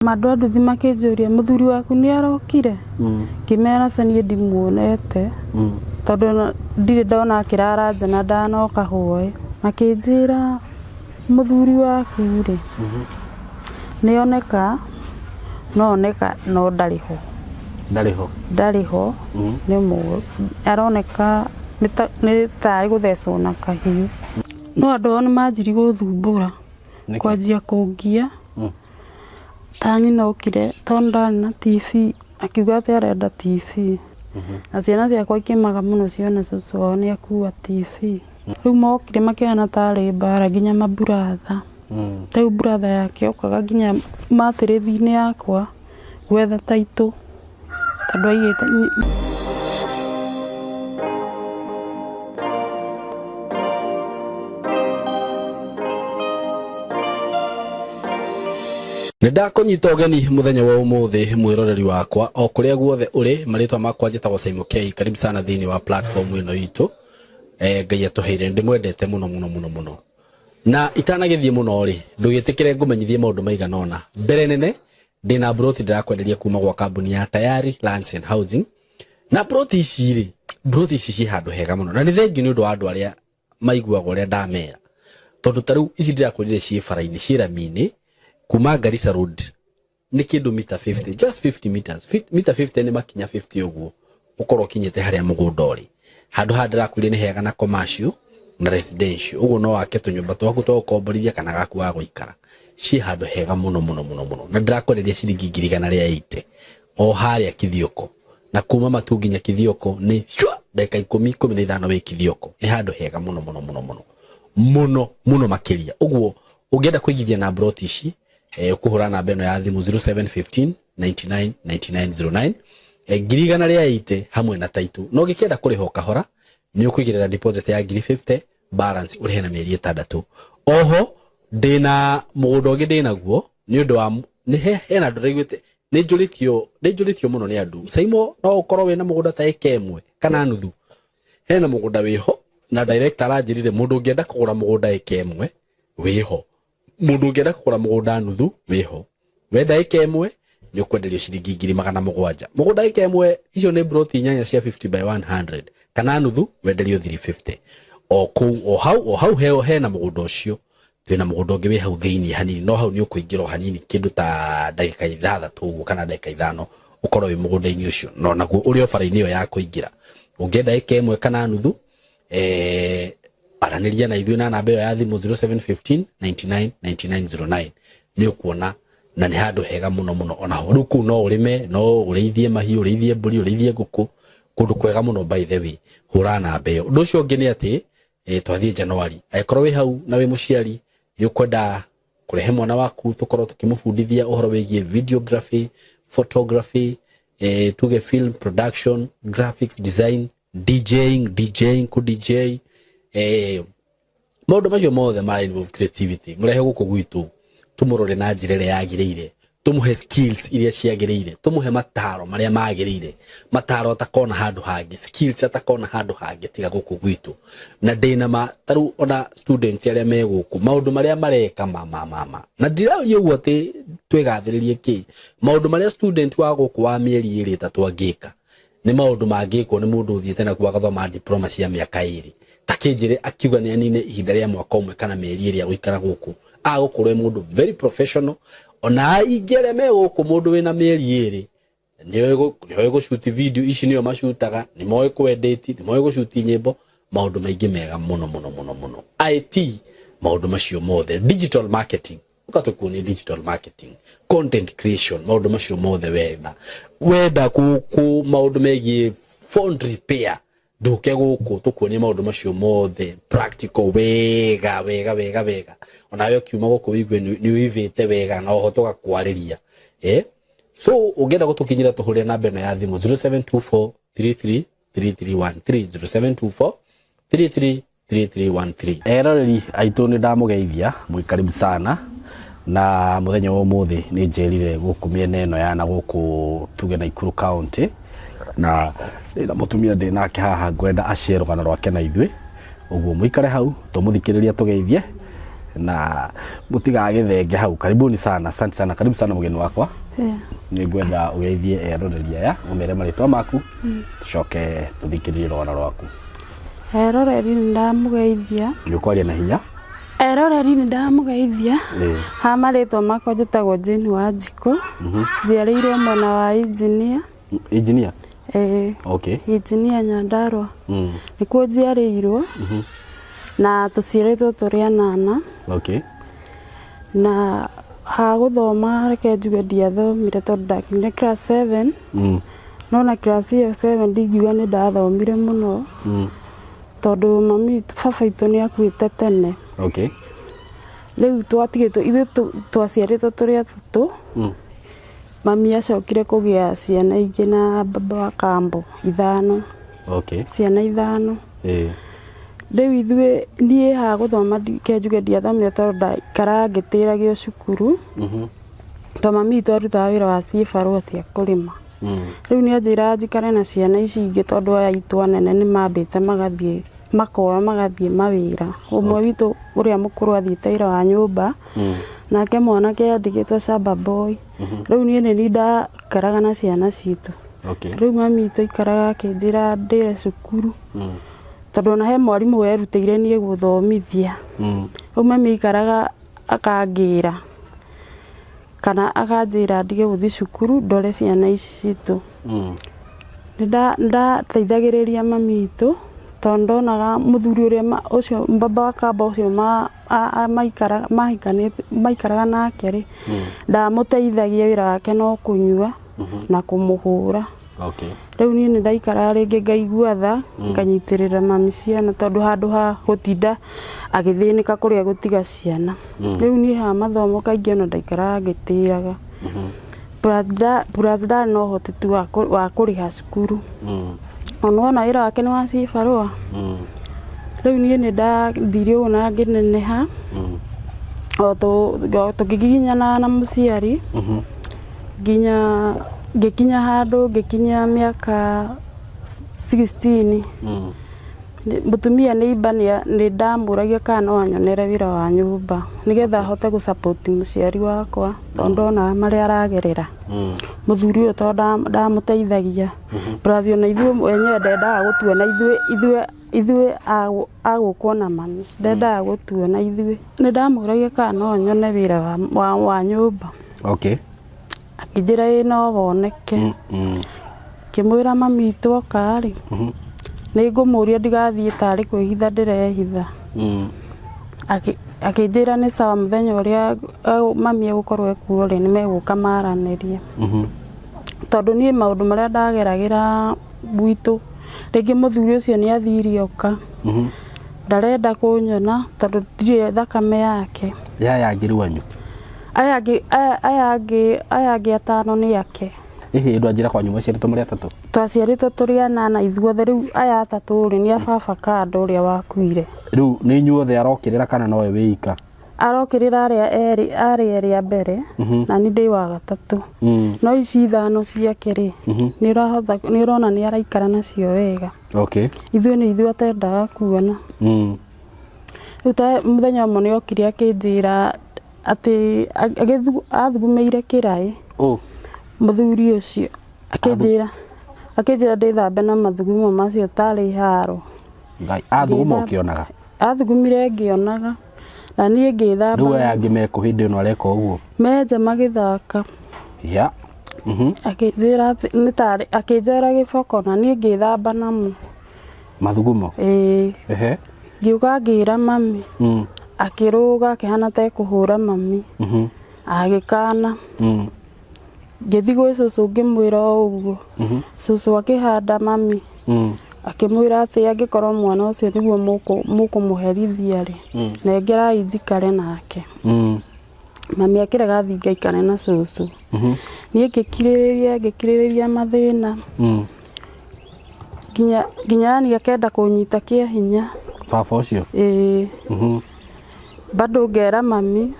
Andũ a nduthi makĩnjũria mũthuri waku nĩ arokire? Ngĩmera aca niĩ ndimuonete tondũ ndirĩ ndona akĩrara nja na ndanoka hwaĩ. Makĩnjĩra mũthuri waku rĩ, nĩ oneka no oneka no ndarĩ ho. Ndarĩ ho. Ndarĩ ho nĩ aroneka nĩ tarĩ gũthecwo na kahiũ. No andũ ao nĩ manjirie gũthumbũra kwanjia kũngia. Ta nyina okire tondũ ndarĩ na TV akiuga atĩ arenda TV. Na ciana ciakwa ikĩmaka mũno ciona cũcũ wao nĩ akua TV. Rĩu mokire makĩhana tarĩ mbara nginya mamburatha. Rĩu mburatha yake okaga nginya matĩrĩthi-inĩ yakwa gwetha taitũ tondũ aigĩte. Nĩ ndakũnyita ũgeni mũthenya wa ũmũthĩ mwĩroreri wakwa o kũrĩa guothe ũrĩ. Marĩtwa makwa njĩtagwo Simon K. Karibu sana thĩinĩ wa platform ĩno itũ. Ngai atũheire, ndĩmwendete mũno mũno mũno mũno. Na itanagĩthiĩ mũno rĩ, ndũgĩtĩkĩre ngũmenyithie maũndũ maigana ũna. Mbere nene ndĩna mburoti ndĩrakwenderia kuma gwa kambuni ya Tayari Lands and Housing. Na mburoti ici rĩ, mburoti ici ciĩ handũ hega mũno, na nĩ thengiũ nĩ ũndũ wa andũ arĩa maiguaga ũrĩa ndamera, tondũ ta rĩu ici ndĩrakwĩrire ciĩ bara-inĩ, ciĩ rami-inĩ kuma Garissa Road nĩ kĩndũ mita 50, just 50 meters. Mita 50 nĩ makinya 50 ũguo ũkorwo ũkinyĩte harĩa mũgũnda ũrĩ. Handũ haha ndĩrakwĩrire nĩ hega na commercial na residential, ũguo no wake tũnyũmba twaku twa gũkomborithia kana gaku ga gũikara. Ciĩ handũ hega mũno mũno mũno mũno, na ndĩrakwenderia ciringi ngiri igana rĩa 80 o harĩa Kithioko, na kuma Matu nginya Kithioko nĩ shwa ndagĩka ikũmi, ikũmi na ithano wĩ Kithioko. Nĩ handũ hega mũno mũno mũno mũno mũno mũno makĩria. Ũguo ũngĩenda kũigithia na mburoti ici, ũkũhũra namba ĩno ya thimũ 0715 99 99 09, ngiri igana rĩa 80 hamwe na taitũ. Na ũngĩkĩenda kũrĩha o kahora nĩ ũkũigĩrĩra deposit ya ngiri 50, balance ũrĩhe na mĩeri ĩtandatũ. Oho ndĩna mũgũnda ũngĩ ndĩnaguo nĩ ũndũ wa nĩ hena andũ ndĩraiguĩte nĩ njũrĩtio, nĩ njũrĩtio mũno nĩ andũ, Saimo no ũkorwo wĩna mũgũnda ta ĩka ĩmwe kana nuthu. Hena mũgũnda wĩho na director aranjĩrire mũndũ ũngĩenda kũgũra mũgũnda ĩka ĩmwe wĩho, mũndũ ũngĩenda kũgũra mũgũnda nuthu wĩho. Wenda ĩka ĩmwe nĩ ũkwenderio ciringi ngiri magana mũgwanja. Mũgũnda ĩka ĩmwe icio nĩ mburoti inyanya cia 50 by 100, kana nuthu wenderio 350. O kũu o hau o hau hena mũgũnda ũcio. Twĩna mũgũnda ũngĩ wĩ hau thĩinĩ hanini, no hau nĩ ũkũingĩra o hanini kĩndũ ta ndagĩka ithathatũ ũguo kana ndagĩka ithano ũkorwo wĩ mũgũnda-inĩ ũcio, no naguo ũrĩ o bara-inĩ ĩyo ya kũingĩra. Ũngĩenda ĩka ĩmwe kana nuthu, aranĩria na ithuĩ na namba ĩyo ya thimũ 0715 99 99 09, nĩ ũkuona na nĩ handũ hega mũno mũno. Onaho rĩu kũu no ũrĩme, no ũrĩithie mahiũ, ũrĩithie mbũri, ũrĩithie ngũkũ, kũndũ kwega mũno. By the way, hũra namba ĩyo. Ũndũ ũcio ũngĩ nĩ atĩ twathiĩ January, angĩkorwo wĩ hau na wĩ mũciari nĩ ũkwenda kũrehe mwana waku tũkorwo tũkĩmũbundithia ũhoro wĩgiĩ videography, photography, tuge film production, graphics design, DJing, DJing, ku DJ, maũndũ macio mothe mara involve creativity, mũrehe gũkũ gwitũ tũmũrore na njĩra ĩrĩa yagĩrĩire, tũmũhe skills iria ciagĩrĩire, tũmũhe mataro marĩa magĩrĩire, mataro atakona handũ hangĩ, skills atakona handũ hangĩ tiga gũkũ gwitũ. Na ndĩna ma tarĩu ona students arĩa me gũkũ, maũndũ marĩa mareka ma ma ma ma, na ndiraria ũguo atĩ twĩgathĩrĩrie kĩ, maũndũ marĩa student wa gũkũ wa mĩeri ĩrĩ ĩtatũ angĩka nĩ maũndũ mangĩkwo nĩ mũndũ ũthiĩte na agathoma diploma cia mĩaka ĩrĩ. Ta kĩnjĩre akiuga nĩ anine ihinda rĩa mwaka ũmwe kana mĩeri ĩrĩ agũikara gũkũ, agũkorwo e mũndũ very professional. Ona aingĩ arĩa me gũkũ, mũndũ wĩna mĩeri ĩrĩ nĩoĩ gũcuti video ici, nĩo macutaga, nĩ moĩ kwendeti, nĩ moĩ gũcuti nyĩmbo, maũndũ maingĩ mega mũno mũno mũno mũno, IT, maũndũ macio mothe, digital marketing, ũgatũkuonia digital marketing, content creation, maũndũ macio mothe. Wenda wenda kũ maũndũ megiĩ phone repair, ndũke gũkũ tũkuonie maũndũ macio mothe practical wega wega wega wega. Onawe ũkiuma gũkũ wĩigue nĩ ũivĩte wega, na oho tũgakwarĩria. So ũngĩenda gũtũkinyĩra, tũhũrĩre namba ĩno ya thimũ 0724 33 3313, 0724 33 3313. Eroreri aitũ, nĩ ndamũgeithia, mwĩ karibu sana. Na mũthenya wa ũmũthĩ nĩ njerire gũkũ mĩena ĩno ya na gũkũ tuge Nakuru County, na ndĩna mũtumia ndĩ nake haha, ngwenda ashare rũgano rwake na ithuĩ. Ũguo mũikare hau tũmũthikĩrĩria, tũgeithie. Na mũtigagĩthenge hau. Karibuni sana, asante sana, karibu sana mũgeni wakwa. Nĩ ngwenda ũgeithie eroreri aya, ũmere marĩtwa maku, tũcoke tũthikĩrĩrie rũgano rwaku. Eroreri nĩ ndamũgeithia. Nĩ ũkwaria na hinya. Eroreri nĩ ndamũgeithia. Ha marĩtwa makwa njĩtagwo Jane Wanjikũ. Njiarĩirwo mwena wa engineer. Engineer? Ĩĩ. Okay. Engineer Nyandarua. Nĩkuo njiarĩirwo. Na tũciarĩtwo tũrĩ anana. Okay. Na ha gũthoma reke njuge ndiathomire tondũ ndakinyire class 7. No na class ĩyo 7 ndingiuga nĩ ndathomire mũno. Tondũ mami baba witũ nĩ akuĩte tene. Okay. Rĩu twatigĩtwo ithuĩ twaciarĩtwo tũrĩ atatũ. Mami acokire kũgĩa ciana ingĩ na baba wa kambo ithano. Okay. Ciana ithano. Rĩu ithuĩ niĩ ha gũthoma reke njuge ndiathomire tondũ ndaikaraga ngĩtĩragio cukuru. Tondũ mami witũ arutaga wĩra wa cibarũa cia kũrĩma. Rĩu nĩ anjĩraga njikare na ciana ici ingĩ tondũ aya aitũ anene nĩ mambĩte magathiĩ makoya magathiĩ mawĩra. Ũmwe witũ ũrĩa mũkũrũ athiĩte wĩra wa nyũmba, nake mwanake andĩkĩtwo shamba boy. Rĩu niĩ nĩ niĩ ndakaraga na ciana citũ. Okay. Rĩu mami witũ aikaraga akĩnjĩra ndĩre cukuru. Tondũ ona he mwarimũ werutĩire niĩ gũthomithia. Rĩu mami aikaraga akangĩra kana akanjĩra ndige gũthiĩ cukuru ndore ciana ici citũ. Nĩ ndateithagĩrĩria mami witũ tondũ ndonaga mũthuri ũrĩa ũcio baba wa kamba ũcio maikaraga nake rĩ, ndamũteithagia wĩra wake no kũnyua na kũmũhũra. Okay. Rĩu niĩ nĩ ndaikaraga rĩngĩ ngaigua tha, nganyitĩrĩra mami ciana tondũ handũ ha gũtinda agĩthĩnĩka kũrĩa gũtiga ciana. Rĩu niĩ ha mathomo kaingĩ ona ndaikaraga ngĩtĩraga. Plus ndarĩ na ũhoti tu wa kũrĩha cukuru. Ona wona wĩra wake nĩ wa cibarũa. Rĩu niĩ nĩ ndathire ũguo na ngĩneneha. O tũkĩgiginyana na mũciari. Nginya ngĩkinya handũ ngĩkinya mĩaka 16. Mũtumia nĩ imba nĩ ndamũragia kana no anyonere wĩra wa nyũmba nĩgetha ahote gũ support mũciari wakwa tondũ ndonaga marĩa aragerera. Mũthuri ũyũ tondũ ndamũteithagia. Plus ona ithuĩ enyewe ndendaga gũtuona ithuĩ agũkwo na mami ndendaga gũtuona ithuĩ. Nĩ ndamũragia kana no anyone wĩra wa nyũmba. Okay. Akĩnjĩra ĩĩ no woneke. Ngĩmwĩra mami witũ oka rĩ, nĩ ngũmũria ndigathiĩ tarĩ kwĩhitha ndĩrehitha. Akĩnjĩra nĩ sawa mũthenya ũrĩa mami egũkorwo ekuo rĩ, nĩ megũka maranĩrie. Tondũ niĩ maũndũ marĩa ndageragĩra gwitũ, rĩngĩ mũthuri ũcio nĩ athire oka. Ndarenda kũnyona tondũ ndirĩ thakame yake. Ya angĩ rĩu anyu? Aya angĩ atano nĩ ake. Ĩhĩ ndwanjĩra kwanyu mwaciarĩtwo mũrĩ atatũ? Twaciarĩtwo tũrĩ anana ithuothe, rĩu aya atatũ rĩ nĩ a baba kando ũrĩa wakuire. Rĩu nĩ inyuothe arokĩrĩra kana nowe wĩika? Arokĩrĩra arĩa erĩ, arĩa erĩ a mbere, na niĩ ndĩ wa gatatũ. No ici ithano ciake rĩ, nĩ ũrona nĩ araikara nacio wega. Okay. Ithuĩ nĩ ithuĩ atendaga kuona. Rĩu ta mũthenya ũmwe nĩ okire akĩnjĩra atĩ athugumĩire kĩraĩ. Mũthuri ũcio akĩnjĩra ndĩthambe na mathugumo macio tarĩ haro. Ngai, athuguma ũkĩonaga? Athugumire ngĩonaga. Na niĩ ngĩthamba. Rĩu aya angĩ mekũ hĩndĩ ĩno areka ũguo? Menja magĩthaka. Ya. Akĩnjĩra atĩ nĩ tarĩ, akĩnjoera gĩboko na niĩ ngĩthamba namo. Mathugumo? Ĩĩ. Ehe. Ngĩũka ngĩra mami. Akĩrũga akĩhana ta ekũhũra mami. Agĩkana. Ngĩthiĩ gwĩ cũcũ ngĩmwĩra o ũguo. Cũcũ akĩhanda mami. Akĩmwĩra atĩ angĩkorwo mwana ũcio nĩguo mũkũmũherithia rĩ, nengerai njikare nake. Mami akĩrega athiĩ ngaikare na cũcũ. Niĩ ngĩkirĩrĩria mathĩna. Nginya yani akenda kũnyita kĩa hinya. Baba ũcio? Ĩĩ. Bado ngera mami.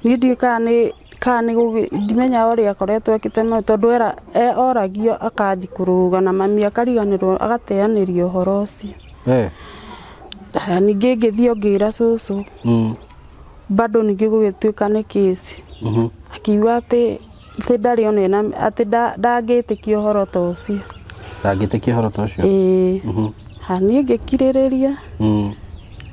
Niĩ ndiũĩ kana nĩ kana nĩ ndimenya ũrĩa akoretwo ekĩte mau tondũ era oragio akanji kũrũga na mami akariganĩrwo agateanĩria ũhoro ũcio. Ningĩ ngĩthiĩ ngĩra cũcũ. Bado ningĩ gũgĩtuĩka nĩ kĩsi. Akiuga atĩ ndarĩ ona ena atĩ ndangĩtĩkia ũhoro ta ũcio. Ndangĩtĩkia ũhoro ta ũcio. Ĩĩ. Ha niĩ ngĩkirĩrĩria.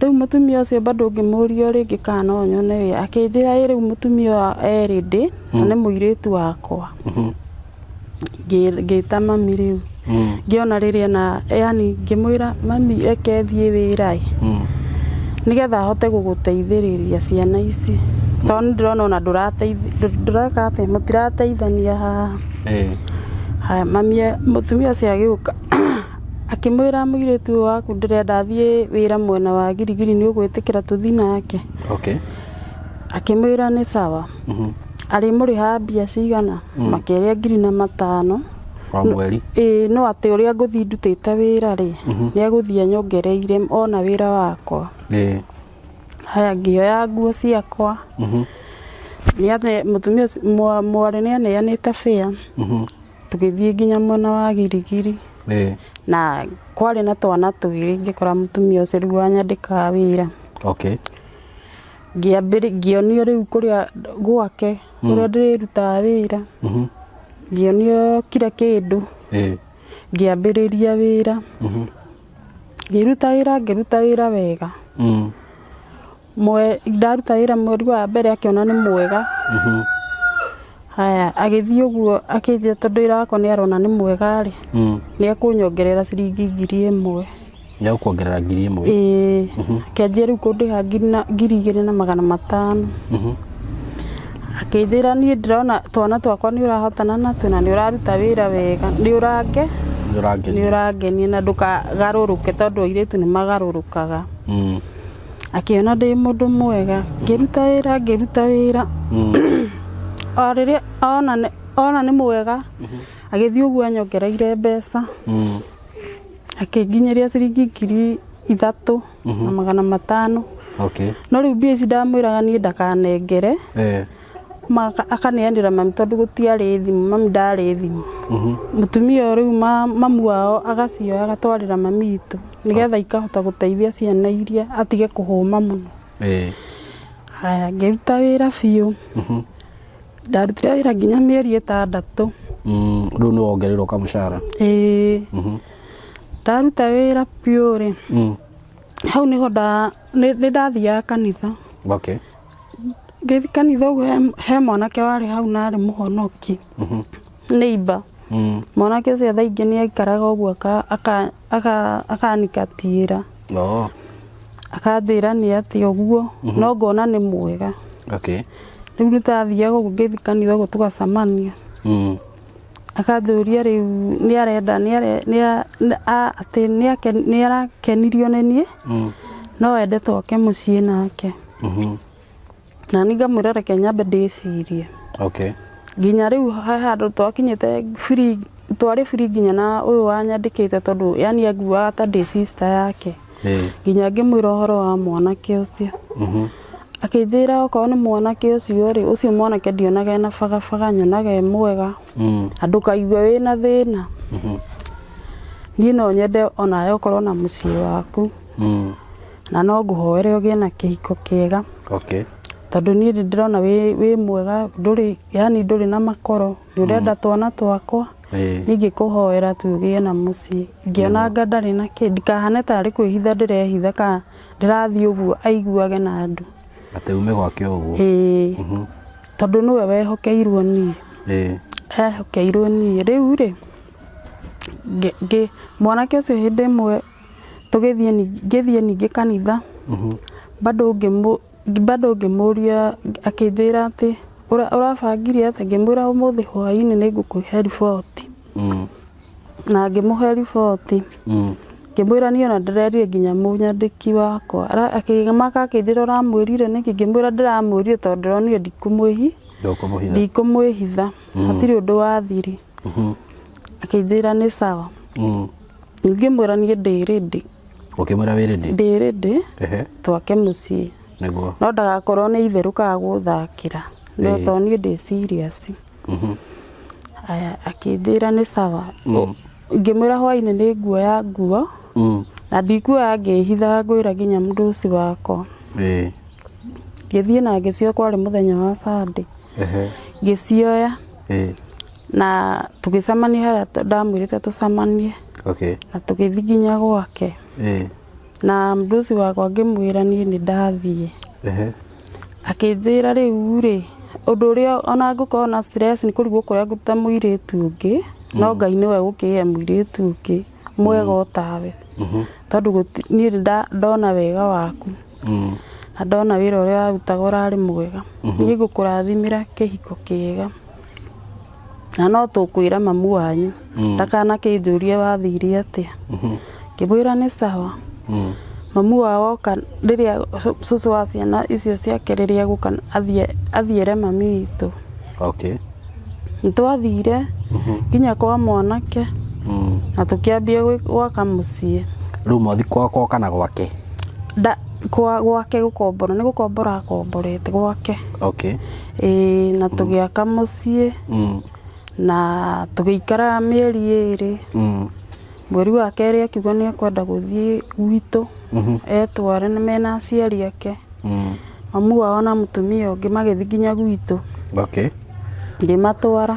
Rĩu mũtumia ũcio bado ngĩmũria o rĩngĩ kana no nyone wĩra, akĩnjĩra ĩ rĩu mũtumia ũyũ e ready na nĩ mũirĩtu wakwa. Ngĩta mami rĩu. Ngĩona rĩrĩa na yani ngĩmwĩra mami reke thiĩ wĩra ĩ, nĩgetha ahote gũgũteithĩrĩria ciana ici, tondũ nĩ ndĩrona ona ndũreka atĩa, mũtirateithania haha. Haya mami, mũtumia ũcio agĩũka akĩmwĩra mũirĩtu ũyũ waku ndĩrenda athiĩ wĩra mwena wa Girigiri, nĩ ũgwĩtĩkĩra tũthiĩ nake? Akĩmwĩra nĩ sawa. Arĩmũrĩhaga mbia cigana? Makĩaria 5,000. O mweri. Ĩĩ, no atĩ ũrĩa ngũthiĩ ndutĩte wĩra rĩ, nĩ egũthiĩ anyongereire ona wĩra wakwa. Haya ngĩoya nguo ciakwa. Mũtumia ũcio mwarĩ nĩ aneanĩte bĩa. Tũgĩthiĩ nginya mwena wa Girigiri. Na kwarĩ na twana twĩrĩ, ngĩkora mũtumia ũcio rĩu wanyandĩkaga wĩra. Ngĩonio rĩu kũrĩa gwake, kũrĩa ndĩrĩrutaga wĩra. Ngĩonio kila kĩndũ. Ngĩambĩrĩria wĩra. Ngĩruta wĩra, ngĩruta wĩra wega. Ndaruta wĩra mweri wa mbere akĩona nĩ mwega. Haya agĩthiĩ ũguo akĩnjĩra tondũ wĩra wakwa nĩ arona nĩ mwega rĩ, nĩ ekũnyongerera ciringi 1,000. Nĩ egũkuongerera 1,000. Ĩĩ. Akĩanjia rĩu kũndĩha 2,500. Akĩnjĩra niĩ ndĩrona twana twakwa nĩ ũrahotana natuo na nĩ ũraruta wĩra wega, nĩ Nĩ ũrangenia na ndũkagarũrũke tondũ airĩtu nĩ magarũrũkaga. Akĩona ndĩ mũndũ mwega, ngĩruta wĩra, ngĩruta wĩra. O rĩrĩa ona nĩ mwega, agĩthiĩ ũguo anyongereire mbeca. Akĩnginyĩria ciringi 3,500. No rĩu mbia ici ndamwĩraga niĩ ndakanengere. Akaneanĩra mami tondũ gũtiarĩ thimũ, mami ndarĩ thimũ. Mũtumia ũyũ rĩu mamu wao agacioya agatwarĩra mami witũ nĩgetha ikahota gũteithia ciana iria atige kũhũma mũno. Haya ngĩruta wĩra biũ. Ndarutire wĩra nginya mĩeri 6. Rĩu nĩ wongererwo kamũcara. Ĩĩ. Ndaruta wĩra biũ rĩ, hau nĩho nĩ ndathiaga kanitha. Ngĩthiĩ kanitha ũguo he mwanake warĩ hau na arĩ mũhonoki. Neighbor. Mwanake ũcio thaa ingĩ nĩ aikaraga ũguo akanikatiĩra. Akanjĩra nĩ atĩ ũguo, no ngona nĩ mwega. Rĩu nĩ twathiaga ũguo ngĩthiĩ kanitha ũguo tũgacemania. Akanjũria rĩu nĩ arenda, atĩ nĩ arakenirio nĩ niĩ, no ende twake mũciĩ nake. Na niĩ ngamwĩra reke nyambe ndĩcirie. Nginya rĩu he handũ twakinyĩte free, twarĩ free nginya na ũyũ wanyandĩkĩte tondũ yani anguaga ta ndĩ sister yake. Nginya ngĩmwĩra ũhoro wa mwanake ũcio. Akĩnjĩra okorwo nĩ mwanake ũcio rĩ, ũcio mwanake ndionaga ena bagabaga, nyonaga e mwega. Na ndũkaigue wĩna thĩna. Niĩ no nyende onawe ũkorwo na mũciĩ waku. Na no ngũhoere ũgĩe na kĩhiko kĩega. Tondũ niĩ nĩ ndĩrona wĩ mwega, ndũrĩ, yani ndũrĩ na makoro, nĩ ũrenda twana twakwa. Niĩ ngĩkũhoera tu ũgĩe na mũciĩ. Ngĩona anga ndarĩ na kĩ, ndikahane tarĩ kwĩhitha ndĩrehitha kana ndĩrathiĩ ũguo aiguage na andũ. Atĩ ume gwake ũguo. Ĩĩ. Tondũ nĩwe wehokeirwo niĩ. Ehokeirwo niĩ. Rĩu rĩ, mwanake ũcio hĩndĩ ĩmwe tũgĩthiĩ ngĩthiĩ ningĩ kanitha. Bado ngĩmũria akĩnjĩra atĩ ũrabangire atĩa, ngĩmwĩra ũmũthĩ hwaĩ-inĩ nĩ ngũkũhe riboti. Na ngĩmũhe riboti. Ngĩmwĩra niĩ ona ndĩrerire nginya mũnyandĩki wakwa. Akĩmaka akĩnjĩra ũramwĩrire nĩkĩ, ngĩmwĩra ndĩramwĩrire tondũ ndĩronire ndikũmwĩhitha. Hatirĩ ũndũ wa thiri. Akĩnjĩra nĩ sawa. Ngĩmwĩra niĩ ndĩ ready. Ũkĩmwĩra wĩ ready? Ndĩ ready. Twake mũciĩ. No ndagakorwo nĩ itherũ kana gũthakĩra. No tondũ niĩ ndĩ serious. Aya akĩnjĩra nĩ sawa. Ngĩmwĩra hwaĩ-inĩ nĩ nguoya nguo. Na ndikuoya ngĩhithaga ngwĩra nginya mũndũ ũcio wakwa. Ngĩthiĩ na ngĩcioya, kwarĩ mũthenya wa Sunday. Ngĩcioya na tũgĩcemania harĩa ndamwĩrĩte tũcemanie. Na tũgĩthiĩ nginya gwake. Na mũndũ wakwa ngĩmwĩra niĩ nĩ ndathiĩ. Akĩnjĩra rĩu rĩ, ũndũ ũrĩa ona ngũkorwo na stress nĩ kũrigwo kũrĩa ngũruta mũirĩtu ũngĩ, no Ngai nĩwe ũgũkĩhe mũirĩtu ũngĩ mwega o tawe. Tondũ niĩ nĩ ndona wega waku. Na ndona wĩra ũrĩa warutaga ũrarĩ mwega. Niĩ ngũkũrathimĩra kĩhiko kĩega. Na no tũkwĩra mamu wanyu ndakanakĩnjũrie wathire atĩa. Ngĩmwĩra nĩ sawa. Mamu wao oka rĩrĩa cũcũ wa ciana icio ciake rĩrĩa egũka athiĩre mami witũ. Nĩ twathire nginya kwa mwanake na tũkĩambia gwaka mũciĩ. Rĩu mwathi kwakwa kana gwake? Kwa gwake gũkombora, nĩ gũkombora akomborete gwake. Ĩĩ, na tũgĩaka mũciĩ na tũgĩikara mĩeri 2. Mweri wa kerĩ akiuga nĩ ekwenda gũthiĩ gwitũ etware nĩ mena aciari ake. Mamu wao na mũtumia ũngĩ magĩthiĩ nginya gwitũ. Ngĩmatwara.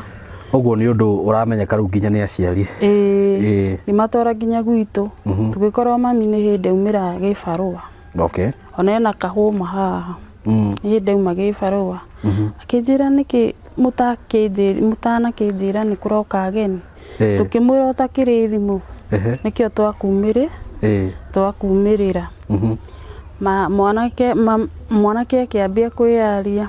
Ũguo nĩ ũndũ ũramenyeka rĩu nginya nĩ aciari. Ĩĩ. Ngĩmatwara nginya gwitũ. Tũgĩkorwo mami nĩ hĩndĩ aumĩra gĩbarũa. Ona ena kahũma haha. Nĩ hĩndĩ auma gĩbarũa. Akĩnjĩra nĩkĩ mũtanakĩnjĩra nĩ kũroka ageni. Tũkĩmwĩra ũtakĩrĩ thimũ. Nĩkĩo twakumĩrĩra. Mwanake akĩambia kwĩyaria.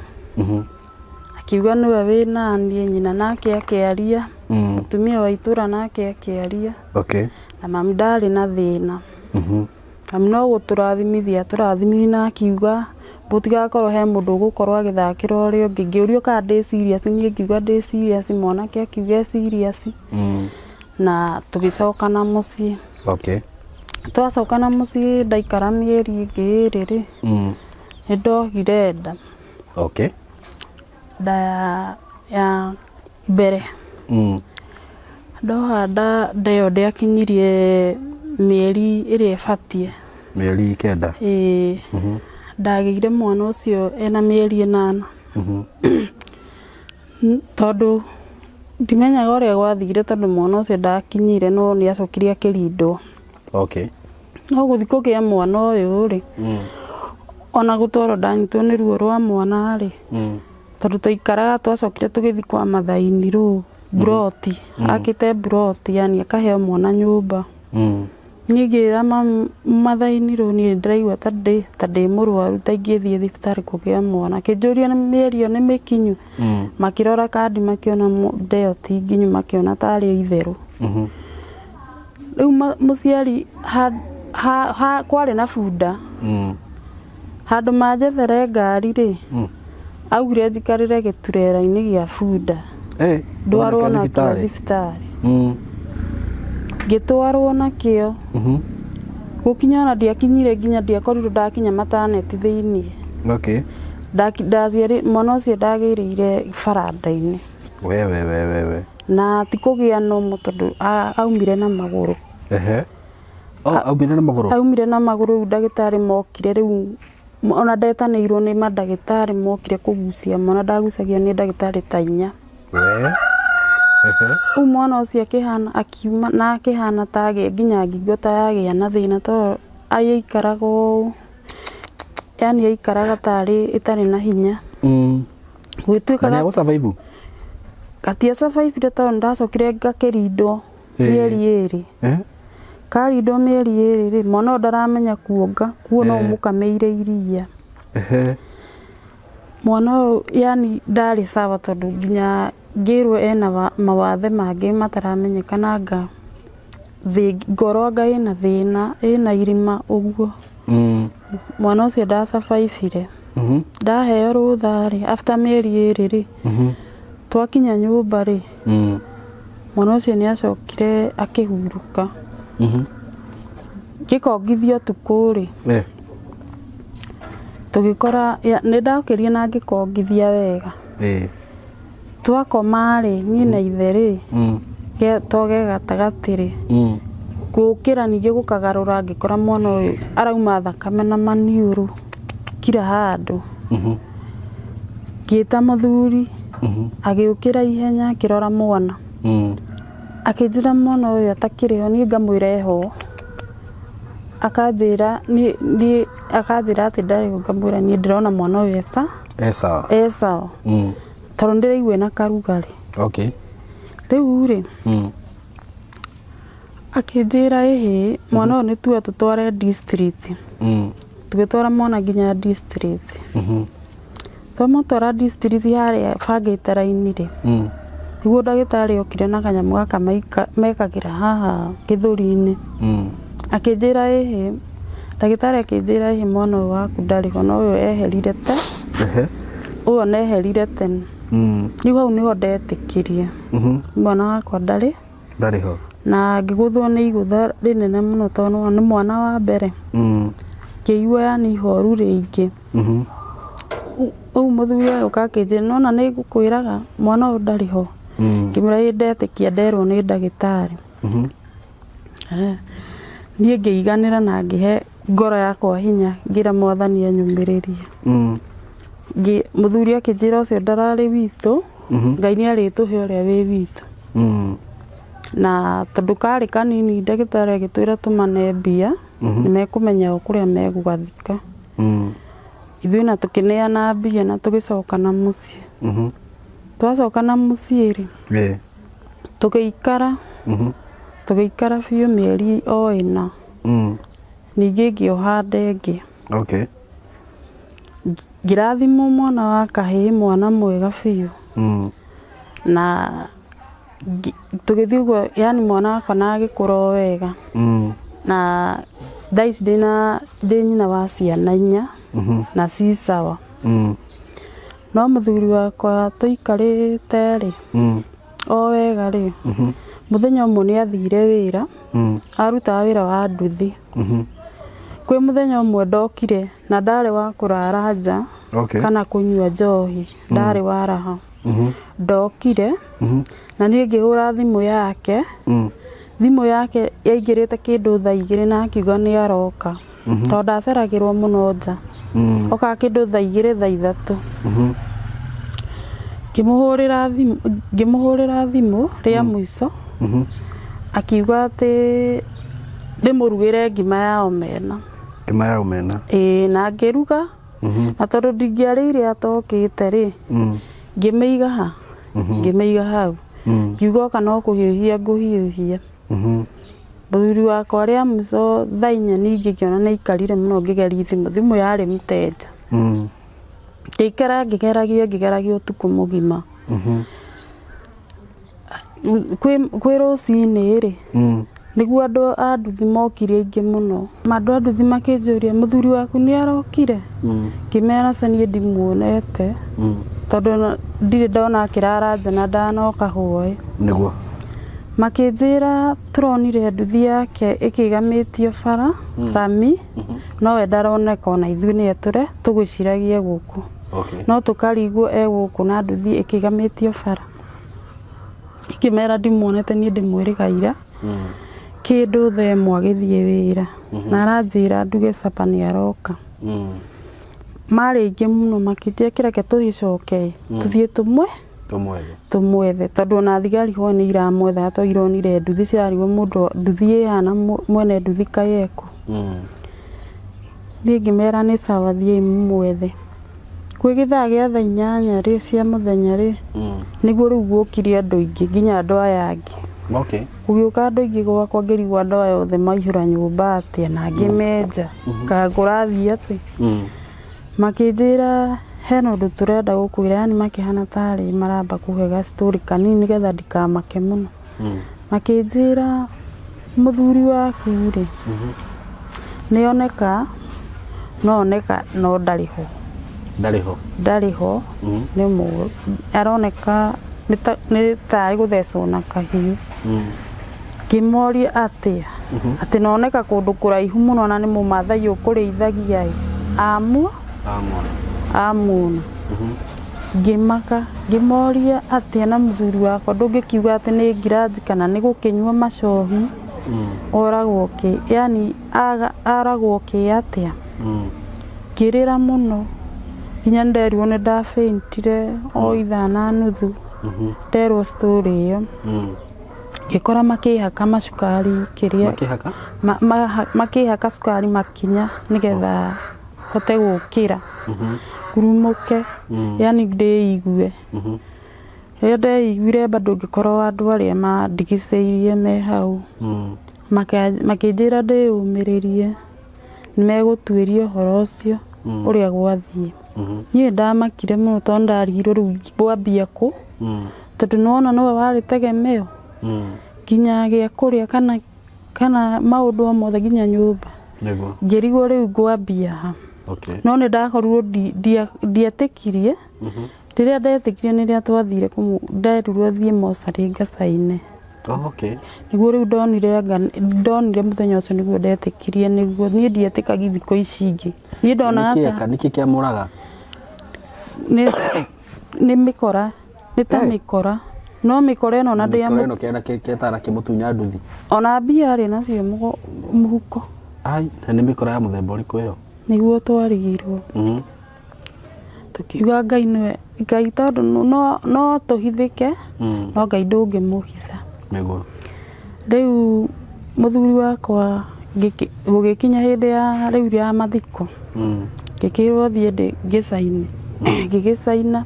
Akiuga nĩwe wĩna niĩ, nyina nake akĩaria, mũtumia wa itũra nake akĩaria. Na mami ndarĩ na thĩna. Mami no gũtũrathimithia atũrathimire na akiuga gũtigakorwo he mũndũ ũgũkorwo agĩthakĩra ũrĩa ũngĩ. Ngĩũrio kana ndĩ serious, niĩ ngiuga ndĩ serious, mwanake akiuga e serious. Na tũgĩcokana mũciĩ. Twacokana mũciĩ ndaikara mĩeri ĩngĩ 2 rĩ, nĩ ndohire nda. Nda ya mbere. Ndoha nda ĩyo ndĩakinyirie mĩeri ĩrĩa ĩbatiĩ. Mĩeri 9. Ĩĩ. Ndagĩire mwana ũcio ena mĩeri 8. Tondũ ndimenyaga ũrĩa gwathire tondũ mwana ũcio ndakinyire no nĩ acokire akĩrindwo. No gũthiĩ kũgĩa mwana ũyũ rĩ, ona gũtwarwo ndanyitwo nĩ ruo rwa mwana rĩ, tondũ twaikaraga twacokire tũgĩthiĩ kwa Mathaini rũ mburoti, akĩte mburoti yani akaheo mwana nyũmba. Niĩ ngĩra Mathaini rũ niĩ ndĩraigua ta ndĩ mũrwaru ta ingĩthiĩ thibitarĩ kũgĩa mwana. Akĩnjũria mĩeri ĩyo nĩ mĩkinyu. Makĩrora kandi makĩona nda ĩyo ti nginyu, makĩona tarĩ itherũ. Rĩu mũciari kwarĩ na bunda. Handũ manjethere ngari rĩ, augire njikarĩre gĩturera-inĩ gĩa bunda. Ndwarwo nakĩo thibitarĩ. Ngĩtwarwo nakĩo. Gũkinya ona ndiakinyire nginya ndiakorirwo ndakinya mataneti thĩiniĩ. Mwana ũcio ndagĩrĩire baranda-inĩ. We. Na ti kũgĩa nomo tondũ aumire na magũrũ. Aumire na magũrũ? Aumire na magũrũ rĩu ndagĩtarĩ mokire rĩu ona ndetanĩirwo nĩ mandagĩtarĩ mokire kũgucia mwana, ndagucagio nĩ ndagĩtarĩ ta 4. Rĩu mwana ũcio akĩhana akiuma na akĩhana ta agĩa nginya ngingo ta yagĩa na thĩna tondũ aikaraga ũũ, yani aikaraga tarĩ ĩtarĩ na hinya. Gũgĩtuĩka Na nĩ agũ-survive? Gatia survive tondũ ndacokire ngakĩrindwo mĩeri 2. Karindwo mĩeri 2 rĩ, mwana ũyũ ndaramenya kuonga, kuo no ũmũkamĩire iria. Mwana ũyũ yani ndarĩ sawa tondũ nginya ngĩrwo ena mawathe mangĩ mataramenyekana anga ngoro anga ĩna thĩna, ĩna irima ũguo. Mwana ũcio ndasurvive-ire. Ndaheo rũtha rĩ, after mĩeri 2 rĩ, twakinya nyũmba rĩ, mwana ũcio nĩ acokire akĩhurũka. Ngĩkongithio ũtukũ rĩ, tũgĩkora nĩ ndokĩrire na ngĩkongithia wega. Twakoma rĩ, niĩ na ithe rĩ, toge gatagatĩ rĩ, gũkĩra ningĩ gũkagarũra ngĩkora mwana ũyũ arauma thakame na maniũrũ kila handũ. Ngĩta mũthuri, agĩũkĩra ihenya akĩrora mwana. Akĩnjĩra mwana ũyũ atakĩrĩ ho, niĩ ngamwĩra eho. Akanjĩra niĩ niĩ akanjĩra atĩ ndarĩ ho, ngamwĩra niĩ ndĩrona mwana ũyũ e sawa. E sawa. E sawa. Tondũ ndĩraigua ena karugarĩ. Rĩu rĩ, akĩnjĩra ĩhĩ, mwana ũyũ nĩ tuoe tũtware district. Tũgĩtwara mwana nginya district. Twamũtwara district harĩa bangĩte raini rĩ, nĩguo ndagĩtarĩ okire na kanyamũ gaka mekagĩra haha gĩthũri-inĩ. Akĩnjĩra ĩhĩ, ndagĩtarĩ akĩnjĩra ĩhĩ mwana ũyũ waku ndarĩ ho, no ũyũ eherire te, ũyũ ona eherire tene. Rĩu hau nĩho ndetĩkirie mwana wakwa ndarĩ. Ndarĩ ho. Na ngĩgũthwo nĩ igũtha rĩnene mũno tondũ nĩ mwana wa mbere. Ngĩigua yani ihoru rĩingĩ. Rĩu mũthuri agĩũka akĩnjĩra nĩwona nĩ ngũkwĩraga mwana ũyũ ndarĩ ho. Ngĩmwĩra ĩĩ ndetĩkia nderwo nĩ ndagĩtarĩ. Niĩ ngĩiganĩra na ngĩhe ngoro yakwa hinya ngĩra mwathani anyũmĩrĩrie. Mũthuri akĩnjĩra ũcio ndararĩ witũ, Ngai nĩ arĩtũhe ũrĩa wĩ witũ. Na tondũ karĩ kanini ndagĩtarĩ agĩtwĩra tũmane mbia, nĩ mekũmenya o kũrĩa megũgathika. Ithuĩ na tũkĩneana mbia na tũgĩcoka na mũciĩ. Twacoka na mũciĩ rĩ, tũgĩikara, tũgĩikara biũ mĩeri o ĩna. Ningĩ ngĩoha nda ĩngĩ. Ngĩrathimwo mwana wa kahĩĩ, mwana mwega biũ. Na tũgĩthiĩ ũguo, yani mwana wakwa na agĩkũra o wega. Na thaa ici ndĩ nyina wa ciana inya na ci sawa. No mũthuri wakwa tũikarĩte rĩ, o wega rĩ, mũthenya ũmwe nĩ athire wĩra, arutaga wĩra wa nduthi. Kwĩ mũthenya ũmwe ndokire na ndarĩ wa kũrara nja kana kũnyua njohi, ndarĩ wa raha. Ndokire na niĩ ngĩhũra thimũ yake, thimũ yake yaingĩrĩte kĩndũ thaa igĩrĩ na akiuga nĩ aroka. Tondũ ndaceragĩrwo mũno nja. Okaga kĩndũ thaa igĩrĩ thaa ithatũ. Ngĩmũhũrĩra thimũ rĩa mũico, akiuga atĩ ndĩmũrugĩre ngima ya omena. Ngima ya omena. Ĩĩ, na ngĩruga, na tondũ ndingĩarĩire atokĩte rĩ, ngĩmĩiga ha? Ngĩmĩiga hau. Ngiuga oka no kũhiũhia ngũhiũhia. Mũthuri wakwa rĩa mũico thaa inya ningĩ ngĩona nĩ aikarire mũno ngĩgeria thimũ, thimũ yarĩ mũteja. Ngĩikara ngĩgeragia ngĩgeragia ũtukũ mũgima. Kwĩ rũcinĩ rĩ, nĩguo andũ a nduthi mokire aingĩ mũno. Andũ a nduthi makĩnjũria mũthuri waku nĩ arokire? Ngĩmera aca niĩ ndimuonete, tondũ ndirĩ ndona akĩrara nja na ndanoka hwaĩ. Nĩguo. Makĩnjĩra tũronire nduthi yake ĩkĩgamĩtio bara, rami, nowe ndaroneka ona ithuĩ nĩwe tũgwĩciragia gũkũ. No tũkarigwo e gũkũ na nduthi ĩkĩgamĩtio bara. Ngĩmera ndimuonete niĩ ndĩmwĩrĩga ira. Kĩndũ thaa ĩmwe agĩthiĩ wĩra na aranjĩra nduge capa nĩ aroka. Marĩ aingĩ mũno makĩnjĩra kĩreke tũgĩcoke tũthiĩ tũmwe tũmwethe tondũ ona thigari ho nĩ iramwethaga tondũ ironire nduthi cirarigwo mũndũ nduthi ĩhana mwene nduthi kaĩ ekũ. Niĩ ngĩmera nĩ sawa thiĩi mũmwethe. Kwĩ gĩthaa gĩa thaa inyanya rĩ cia mũthenya rĩ, nĩguo rĩu guokire andũ aingĩ nginya andũ aya angĩ. Gũgĩũka andũ aingĩ gwakwa ngĩrigwo andũ aya othe maihũra nyũmba atĩa na angĩ menja kana kũrathiĩ atĩa. Makĩnjĩra hena ũndũ tũrenda gũkwĩra, yani makĩhana tarĩ maramba kũhe ga story kanini nĩgetha ndikamake mũno. Makĩnjĩra mũthuri waku rĩ, nĩ oneka no oneka no ndarĩ ho. Ndarĩ ho. Ndarĩ ho, nĩ aroneka nĩ tarĩ gũthecwo na kahiũ. Ngĩmoria atĩa, atĩ noneka kũndũ kũraihu mũno na nĩ mũmathai ũkũrĩithagia ĩ, amuona. Ngĩmaka, ngĩmoria atĩa na mũthuri wakwa ndũngĩkiuga atĩ nĩ ngiranji kana nĩ gũkĩnyua macohi, oragwo kĩ, yani aragwo kĩ atĩa. Ngĩrĩra mũno, Nginya nderirwo nĩ ndafaintire o ithaa na nuthu nderwo story ĩyo. Ngĩkora makĩhaka macukari kĩrĩa Makĩhaka? Makĩhaka cukari makinya nĩgetha hote gũkĩra ngurumũke, yani ndĩigue. Rĩrĩa ndeiguire bado ngĩkorwo andũ arĩa mandigicĩirie me hau makĩnjĩra ndĩyũmĩrĩrie, nĩmegũtuĩria ũhoro ũcio ũrĩa gwathiĩ. Niĩ ndamakire mũno tondũ ndarigirwo rĩu ngwambia kũ, tondũ nĩwona nĩwe warĩ tegemeo nginya gĩa kũrĩa kana maũndũ o mothe nginya nyũmba. Nĩguo. Ngĩrigwo rĩu ngwambia ha. No nĩ ndakorirwo ndietĩkirie. Rĩrĩa ndetĩkirie nĩrĩa twathire nderirwo thiĩ mocarĩ ngacaine. Oh, okay. Nĩguo rĩu ndonire anga ndonire mũthenya ũcio nĩguo ndetĩkirie, nĩguo niĩ ndietĩkagia thikũ ici ingĩ. Niĩ ndonaga ta Nĩkĩ kĩamũraga? Nĩ mĩkora, nĩ ta mĩkora. No mĩkora ĩno ona Mĩkora ĩno kĩetara kĩmũtunya nduthi. Ona mbia arĩ nacio mũhuko. Ai, na nĩ mĩkora ya mũthemba ũrĩkũ ĩyo? Nĩguo twarigirwo. Tũkiuga Ngai nĩwe, Ngai tondũ no tũhithĩke, no Ngai ndũngĩmũhitha. Nĩguo. Rĩu mũthuri wakwa gũgĩkinya hĩndĩ ya rĩu ya mathiko, ngĩkĩrwo thiĩ ngĩcaine, ngĩgĩcaina.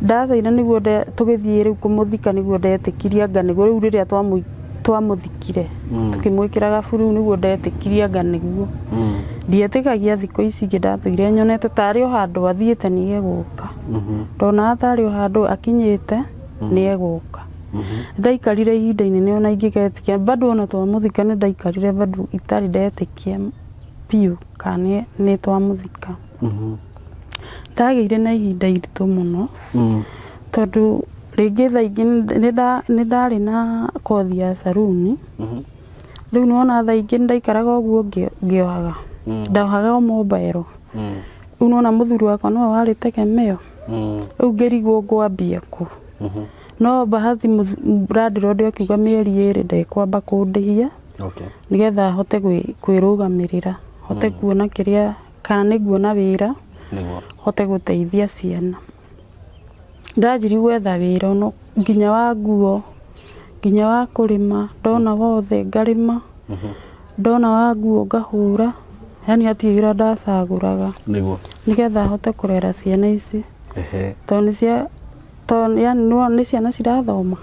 Ndacaina nĩguo tũgĩthiĩ rĩu kũmũthika nĩguo ndetĩkirie anga nĩguo rĩu rĩrĩa twamũthikire, tũkĩmwĩkĩra gaburu nĩguo ndetĩkirie anga nĩguo. Ndietĩkagia thikũ ici ingĩ ndatũire nyonete tarĩ o handũ athiĩte nĩ egũka. Ndonaga tarĩ o handũ akinyĩte nĩ egũka. Ndaikarire ihinda inene ona ingĩgetĩkia, bado ona twamũthika nĩ ndaikarire bado itarĩ ndetĩkia biũ kana nĩ twamũthika. Ndagĩire na ihinda iritũ mũno, tondũ rĩngĩ thaa ingĩ nĩ ndarĩ na kothi ya saruni. Rĩu nĩwona thaa ingĩ nĩndaikaraga ũguo ngĩohaga, ndohaga o mobile. Rĩu nĩwona mũthuri wakwa nĩwe warĩ tegemeo, rĩu ngĩrigwo ngwambia kũ. No bahati landlord akiuga mĩeri ĩrĩ ndekwamba kũndĩhia, nĩgetha hote kwĩrũgamĩrĩra, hote kuona kĩrĩa kana nĩ nguona wĩra, hote gũteithia ciana. Ndanjirie gwetha wĩra ono nginya wa nguo, nginya wa kũrĩma, ndona wothe ngarĩma, ndona wa nguo ngahũra, yani hatirĩ wĩra ndacagũraga. Nĩguo. Nĩgetha hote kũrera ciana ici. Tondũ tondũ yani nĩ ciana cirathoma.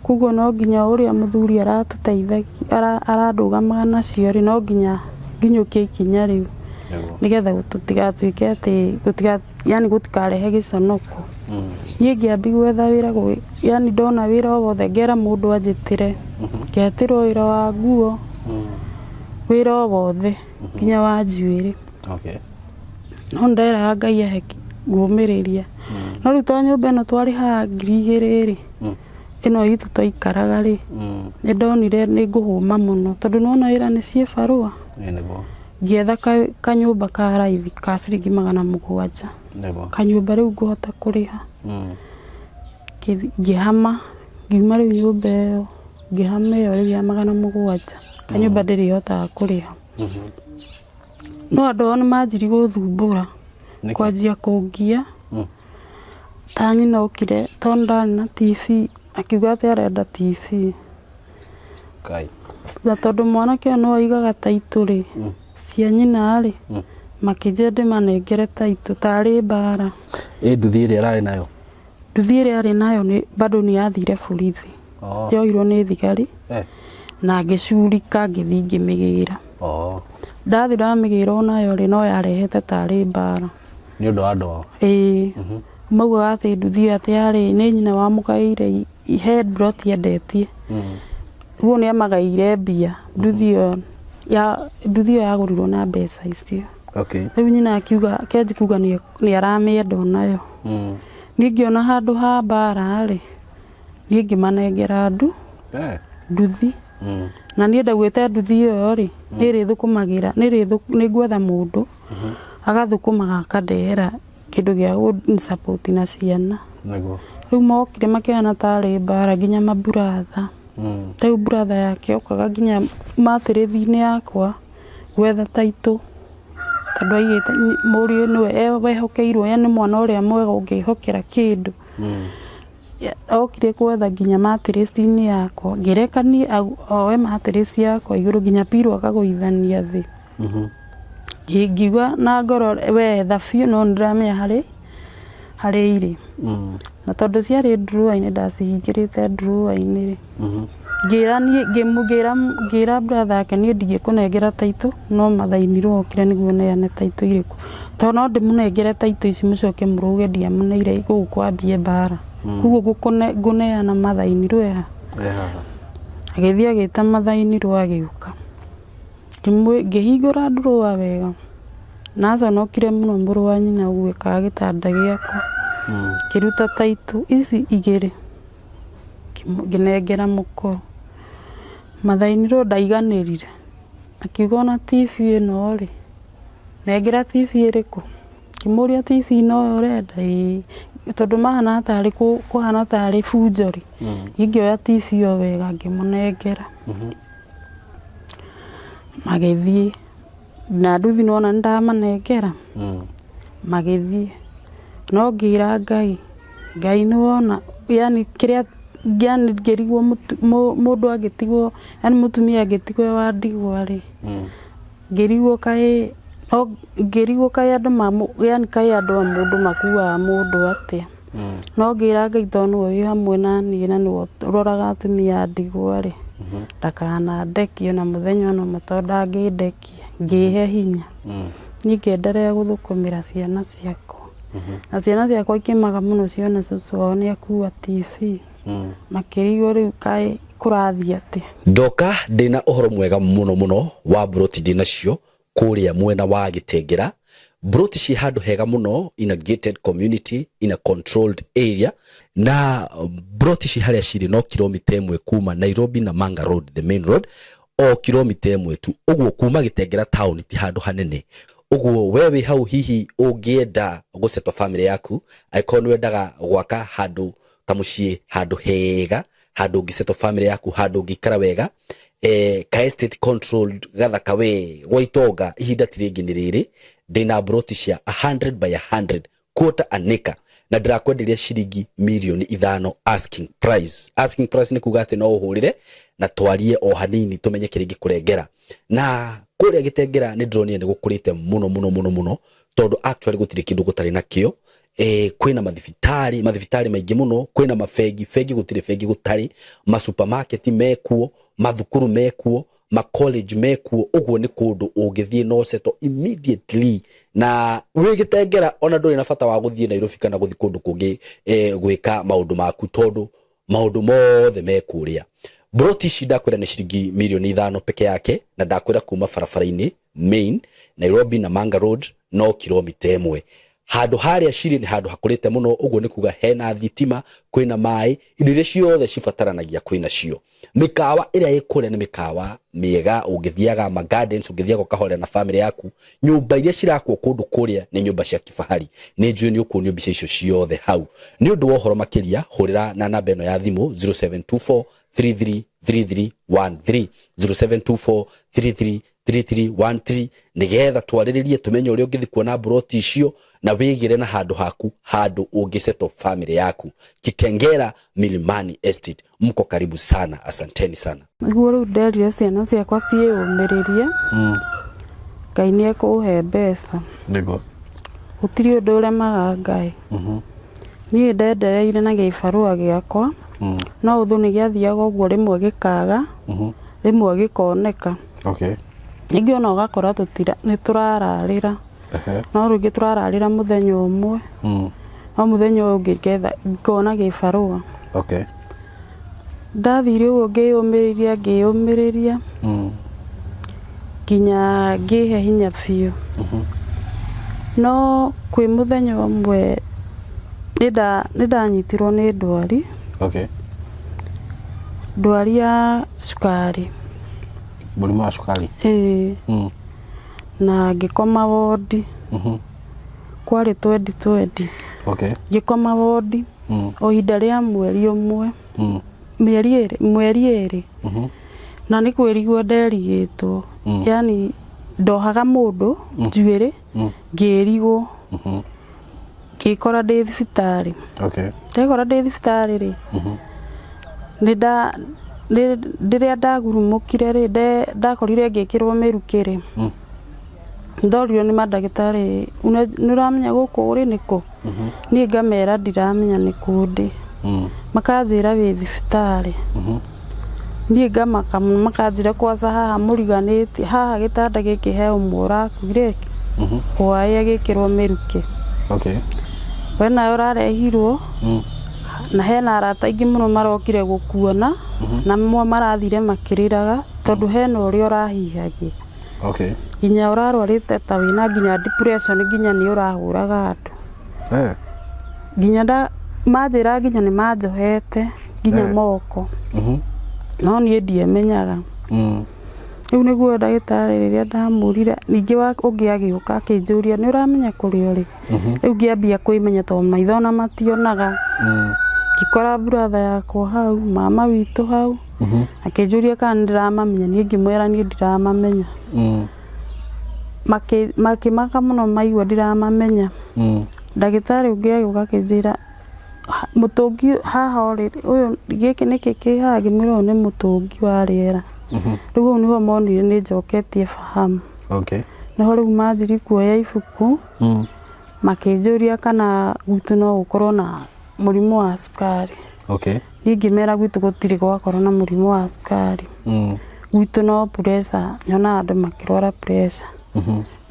Koguo no nginya ũrĩa mũthuri aratũteithagia, arandũgamaga nacio rĩ, no nginya nginyũkie ikinya rĩu. Nĩgetha tũtigatuĩke atĩ yani gũtikarehe gĩconoko. Niĩ ngĩambia gwetha wĩra, yani ndona wĩra o wothe ngera mũndũ anjĩtĩre. Ngetĩrwo wĩra wa nguo, wĩra o wothe nginya wa njuĩrĩ. No nderaga Ngai ahe ngũmĩrĩria. No rĩu to nyũmba ĩno twarĩhaga 2,000 rĩ, ĩno itũ twaikaraga rĩ, nĩ ndonire nĩ ngũhũma mũno tondũ nĩwona wĩra nĩ ciĩ barũa. Ngĩetha kanyũmba ka raithi ka ciringi 700. Kanyũmba rĩu ngũhota kũrĩha. Ngĩhama, ngiuma rĩu nyũmba ĩyo, ngĩhama ĩyo rĩu ya 700. Kanyũmba ndĩrĩhotaga kũrĩha. No andũ ao nĩ manjirie gũthumbũra, kwanjia kũngia. Ta nyina okire tondũ ndarĩ na TV, akiuga atĩ arenda TV. Na tondũ mwanake ũyũ nĩwe waigaga taitũ rĩ, cia nyina rĩ, makĩnjĩra ndĩmanengere taitũ tarĩ mbara. Ĩ nduthi ĩrĩa ararĩ nayo? Nduthi ĩrĩa arĩ nayo bado nĩ yathire borithi. Yoirwo nĩ thigari. Na ngĩcurika ngĩthiĩ ngĩmĩgĩra. Ndathiĩ ndamĩgĩra onayo rĩ, no yarehete tarĩ mbara. Nĩ ũndũ wa andũ ao? Ĩĩ. Maugaga atĩ nduthi ĩyo atĩ yarĩ nĩ nyina wamũgaĩire he mburoti endetie. Ũguo nĩ amagaĩire mbia. Nduthi ĩyo yagũrirwo na mbeca icio. Rĩu nyina akiuga, akĩanjia kuga nĩ aramĩenda onayo. Niĩ ngĩona handũ ha mbara rĩ, niĩ ngĩmanengera nduthi. Na niĩ ndaugĩte nduthi ĩyo rĩ, nĩ ĩrĩthũkũmagĩra, nĩ ngwetha mũndũ, agathũkũmaga akandehera kĩndũ gĩa gũnisupport na ciana. Rĩu mokire makĩhana tarĩ mbara nginya mamburatha. Rĩu mburatha yake okaga nginya matĩrĩthi-inĩ yakwa gwetha taitũ. Tondũ aigĩte mũriũ nĩwe wehokeirwo, yani mwana ũrĩa mwega ũngĩhokera kĩndũ. Okire gwetha nginya mattress-inĩ yakwa, ngĩreka niĩ oe mattress yakwa igũrũ nginya pillow akagũithania thĩ. Ngiuga na ngoro wetha biũ, no nĩndĩramenya harĩ irĩ. Na tondũ ciarĩ drawer-inĩ, ndacihingĩrĩte drawer-inĩ rĩ, ngĩra niĩ ngĩra brother yake, niĩ ndingĩkũnengera taitũ, no mathainirwo okire nĩguo neane taitũ irĩkũ, tondũ no ndĩmũnengere taitũ ici mũcoke mũrauge ndiamũneire, gũkũ kwambie mbara. Koguo ngũneana mathainirwo eha. Agĩthiĩ agĩta mathainirwo, agĩũka. Ngĩhingũra drawer wega, na aconokire mũno mũrũ wa nyina ũguo ekaga gĩtanda gĩakwa. Ngĩruta taitũ ici igĩrĩ, ngĩnengera mũkũrũ. Mathainirwo ndaiganĩrire, akiuga ona TV ĩno rĩ, nengera TV ĩrĩkũ? Ngĩmũria, TV noyo ũrenda? Ĩĩ. Tondũ mahana tarĩ kũhana tarĩ bunjo rĩ, niĩ ngĩoya TV o wega ngĩmũnengera. Magĩthiĩ na nduthi, nĩwona nĩndamanengera, magĩthiĩ. No ngĩra Ngai, Ngai nĩwona, yani kĩrĩa, yani ngĩrigwo mũndũ angĩtigwo, yani mũtumia angĩtigwo e wa ndigwa rĩ, ngĩrigwo kaĩ, no ngĩrigwo kaĩ andũ yani kaĩ andũ a mũndũ makuaga mũndũ atĩa. No ngĩra Ngai, tondũ nĩwe wĩ hamwe na niĩ na nĩwe ũroraga atumia a ndigwa rĩ, ndakanandekie ona mũthenya ona ũmwe, tondũ ndangĩndekia. Ngĩhe hinya, niĩ ngĩenderea gũthũkũmĩra ciana ciakwa, na ciana ciakwa ikĩmaga mũno ciona cũcũ wao nĩ akua TV, makĩrigwo rĩu kaĩ kũrathiĩ atĩa. Ndoka ndĩna ũhoro mwega mũno mũno wa mburoti ndĩnacio kũrĩa mwena wa Gĩtengera. Mburoti ciĩ handũ hega mũno, in a gated community, in a controlled area, na mburoti ci harĩa cirĩ no kilomita 1 kuma Nairobi Namanga Road, the main road, o kilomita 1 tu. Ũguo kuma Gĩtengera town ti handũ hanene. Ũguo we wĩ hau, hihi ũngĩenda gũsettle family yaku, angĩkorwo nĩ wendaga gwaka handũ kamũciĩ, handũ hega, handũ ũngĩsettle family yaku, handũ ũngĩikara wega, ka estate controlled gathaka we gwa itonga, ihinda ti rĩngĩ nĩ rĩrĩ. Ndĩna mburoti cia 100 by 100 quarter an acre, na ndĩrakwenderia ciringi mirioni 5 asking price. Asking price nĩ kuga atĩ no ũhũrĩre na twarie o hanini tũmenye kĩrĩa ingĩkũrengera. Na kũrĩa Gĩtengera nĩ ndĩronire nĩ gũkũrĩte mũno mũno mũno mũno, tondũ actually gũtirĩ kĩndũ gũtarĩ nakĩo. Kwĩna mathibitarĩ, mathibitarĩ maingĩ mũno, kwĩna mabengi, bengi gũtirĩ bengi gũtarĩ, masupermarket mekuo, mathukuru mekuo, macollege mekuo. Ũguo nĩ kũndũ ũngĩthiĩ no settle immediately na wĩ Gĩtengera, ona ndũrĩ na bata wa gũthiĩ Nairobi kana gũthiĩ kũndũ kũngĩ gwĩka maũndũ maku, tondũ maũndũ mothe me kũrĩa. Mburoti ici ndakwĩra nĩ ciringi mirioni 5 peke yake, na ndakwĩra kuma barabara-inĩ main Nairobi Namanga Road no kilomita 1. Handũ harĩa cirĩ nĩ handũ hakũrĩte mũno. Ũguo nĩ kuga hena thitima, kwĩna maĩ, indo iria ciothe cibataranagia kwĩna cio. Mĩkawa ĩrĩa ĩ kũrĩa nĩ mĩkawa mĩega, ũngĩthiaga ma gardens, ũngĩthiaga ũkahorera na family yaku. Nyũmba iria cirakwo kũndũ kũrĩa nĩ nyũmba cia kifahari. Nĩ njũĩ nĩ ũkuonio mbica icio ciothe hau. Nĩ ũndũ wa ũhoro makĩria, hũrĩra na namba ĩno ya thimũ, 0724 333313, 0724 333313, nĩgetha twarĩrĩrie tũmenye ũrĩa ũngĩthiĩ kuona mburoti icio na wĩgĩre na handũ haku, handũ ũngĩsettle family yaku. Kitengera Milimani Estate, mko karibu sana, asanteni sana. Nĩguo rĩu nderire ciana ciakwa ciĩyũmĩrĩrie, Ngai nĩ ekũhe mbeca. Gũtirĩ ũndũ ũremaga Ngai. Niĩ ndendereire na gĩbarũa gĩakwa, no ũthũ nĩ gĩathiaga ũguo, rĩmwe gĩkaga, rĩmwe gĩkoneka. Rĩngĩ ona ũgakora tũtira nĩ tũrararĩra, no rĩngĩ tũrararĩra mũthenya ũmwe, no mũthenya ũyũ ũngĩ ngetha ngona gĩbarũa. Ndathire ũguo ngĩyũmĩrĩria, ngĩyũmĩrĩria nginya ngĩhe hinya biũ. No kwĩ mũthenya ũmwe nĩ ndanyitirwo nĩ ndwari, ndwari ya cukari. Mũrimũ wa cukari. Ĩĩ. Na ngĩkoma wondi. Kwarĩ 2020. Ngĩkoma wondi o ihinda rĩa mweri ũmwe, mĩeri ĩrĩ, mweri ĩrĩ. Na nĩ kwĩrigwo nderigĩtwo, yani Ndohaga mũndũ njuĩrĩ, ngĩrigwo, ngĩkora ndĩ thibitarĩ. Ndekora ndĩ thibitarĩ rĩ, rĩrĩa ndagurumũkire rĩ, ndakorire ngĩkĩrwo mĩrukĩ rĩ, ndorio nĩ mandagĩtarĩ, "Nĩ ũramenya gũkũ ũrĩ nĩkũ?" Niĩ ngamera ndiramenya nĩ kũ ndĩ. Makanjĩra wĩ thibitarĩ. Niĩ ngamaka mũno, makanjĩra kwanza haha mũriganĩtie, haha gĩtanda gĩkĩ he ũmwe ũrakuire hwaĩ agĩkĩrwo mĩrukĩ. We nawe ũrarehirwo, na hena arata aingĩ mũno marokire gũkuona, na amwe marathire makĩrĩraga tondũ hena ũrĩa ũrahihagia. Nginya ũrarwarĩte ta wĩna nginya depression, nginya nĩ ũrahũraga andũ. Nginya manjĩra nginya nĩ manjohete nginya moko. No niĩ ndiemenyaga. Rĩu nĩguo ndagĩtarĩ rĩrĩa ndamũrire, ningĩ ũngĩ agĩũka akĩnjũria, "Nĩ ũramenya kũrĩa ũrĩ?" Rĩu ngĩambia kwĩmenya tondũ maitho ona mationaga. Ngĩkora brother yakwa hau, mama witũ hau, akĩnjũria kana nĩ ndĩramamenya, niĩ ngĩmwĩra niĩ ndiramamenya. Makĩmaka mũno maigua ndiramamenya. Ndagĩtarĩ ũngĩ agĩũka akĩnjĩra, "Mũtũngi haha ũrĩ, ũyũ gĩkĩ nĩkĩ kĩ haha?" Ngĩmwĩra ũyũ nĩ mũtũngi wa rĩera. Rĩu hau nĩho monire nĩ njoketie fahamu. Nĩho rĩu manjirie kuoya ibuku, makĩnjũria kana gwitũ no gũkorwo na mũrimũ wa cukari. Niĩ ngĩmera gwitũ gũtirĩ gwakorwo na mũrimũ wa cukari. Gwitũ no pressure, nyonaga andũ makĩrwara pressure.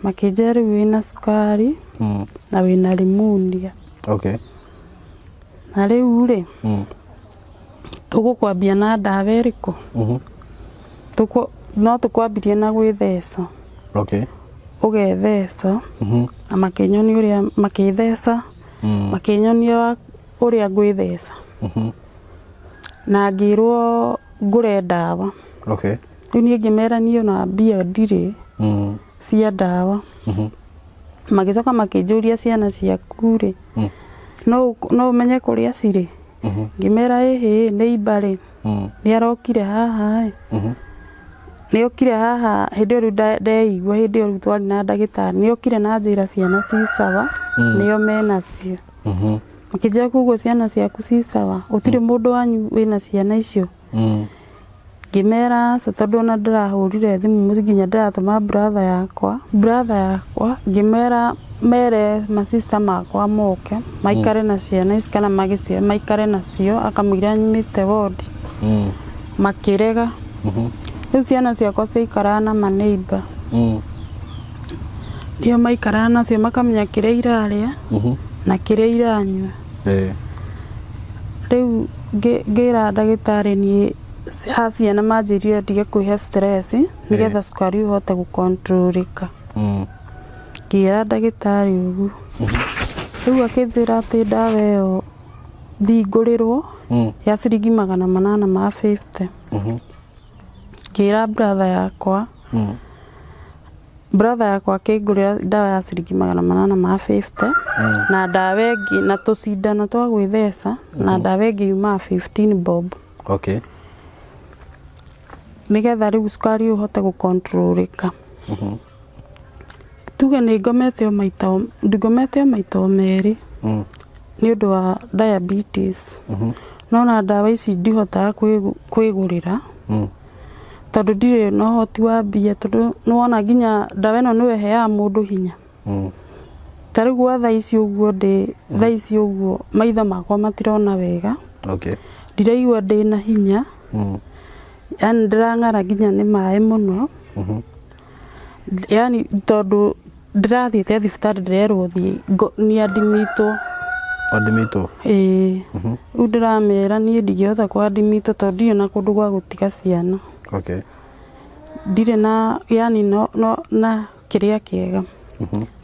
Makĩnjĩra rĩu wĩna cukari na wĩna pneumonia. Na rĩu rĩ, tũgũkwambia na ndawa ĩrĩkũ? No tũkwambirie na gwĩtheca. Ũgetheca, na makĩnyonia ũrĩa makĩtheca, makĩnyonia ũrĩa ngwĩtheca. Na ngĩrwo ngũre ndawa. Rĩu niĩ ngĩmera niĩ ona mbia ndirĩ cia ndawa. Magĩcoka makĩnjũria, "Ciana ciaku rĩ, no ũmenye kũrĩa cirĩ?" Ngĩmera ĩhĩ, nĩ imbarĩ nĩ arokire haha ĩ, nĩ okire haha hĩndĩ ĩyo rĩu ndeigua, hĩndĩ ĩyo rĩu twarĩ na ndagĩtarĩ, nĩ okire na njĩra ciana ci sawa, nĩo menacio. Makĩnjĩra, "Koguo ciana ciaku ci sawa, gũtirĩ mũndũ wanyu wĩna ciana icio?" Ngĩmera aca, tondũ ona ndĩrahũrire thimũ nginya ndĩratũma brother yakwa, ngĩmera mere masista makwa moke maikare na ciana ici kana magĩcio maikare nacio akamũira nyumĩte wodi. Makĩrega. Rĩu ciana ciakwa ciaikaraga na maneiba, nĩo maikaraga nacio, makamenya kĩrĩa irarĩa na kĩrĩa iranyua. Rĩu ngĩra ndagĩtarĩ niĩ ha ciana manjĩrire ndige kwĩhe stress nĩgetha cukari ũhote gũkontrolĩka. Ngĩra ndagĩtarĩ ũguo. Rĩu akĩnjĩra atĩ ndawa ĩyo thingũrĩrwo ya ciringi 850. Ngĩra brother yakwa, brother yakwa akĩngũrĩra ndawa ya ciringi 850 na ndawa ĩngĩ na tũcindano twa gwĩtheca na ndawa ĩngĩ yumaga 15 bob, nĩgetha rĩu cukari ũhote gũkontrolĩka. Tuge nĩ ngomete o maita ngomete o maita o merĩ nĩ ũndũ wa diabetes, no na ndawa ici ndihotaga kwĩgũrĩra tondũ ndirĩ na ũhoti wa mbia, tondũ nĩwona nginya ndawa ĩno nĩyo ĩheaga mũndũ hinya. Ta rĩu gwa thaa ici ũguo ndĩ thaa ici ũguo, maitho makwa matirona wega, ndiraigua ndĩna hinya, yani ndĩrang'ara nginya nĩ maĩ mũno, yani tondũ ndĩrathiĩte thibitarĩ ndĩrerwo thiĩ nĩ admitwo. Admitwo? Ĩĩ. Rĩu ndĩramera niĩ ndingĩhota kũ admitwo tondũ ndirĩ na kũndũ gwa gũtiga ciana. Ndirĩ na yani no, no, na kĩrĩa kĩega.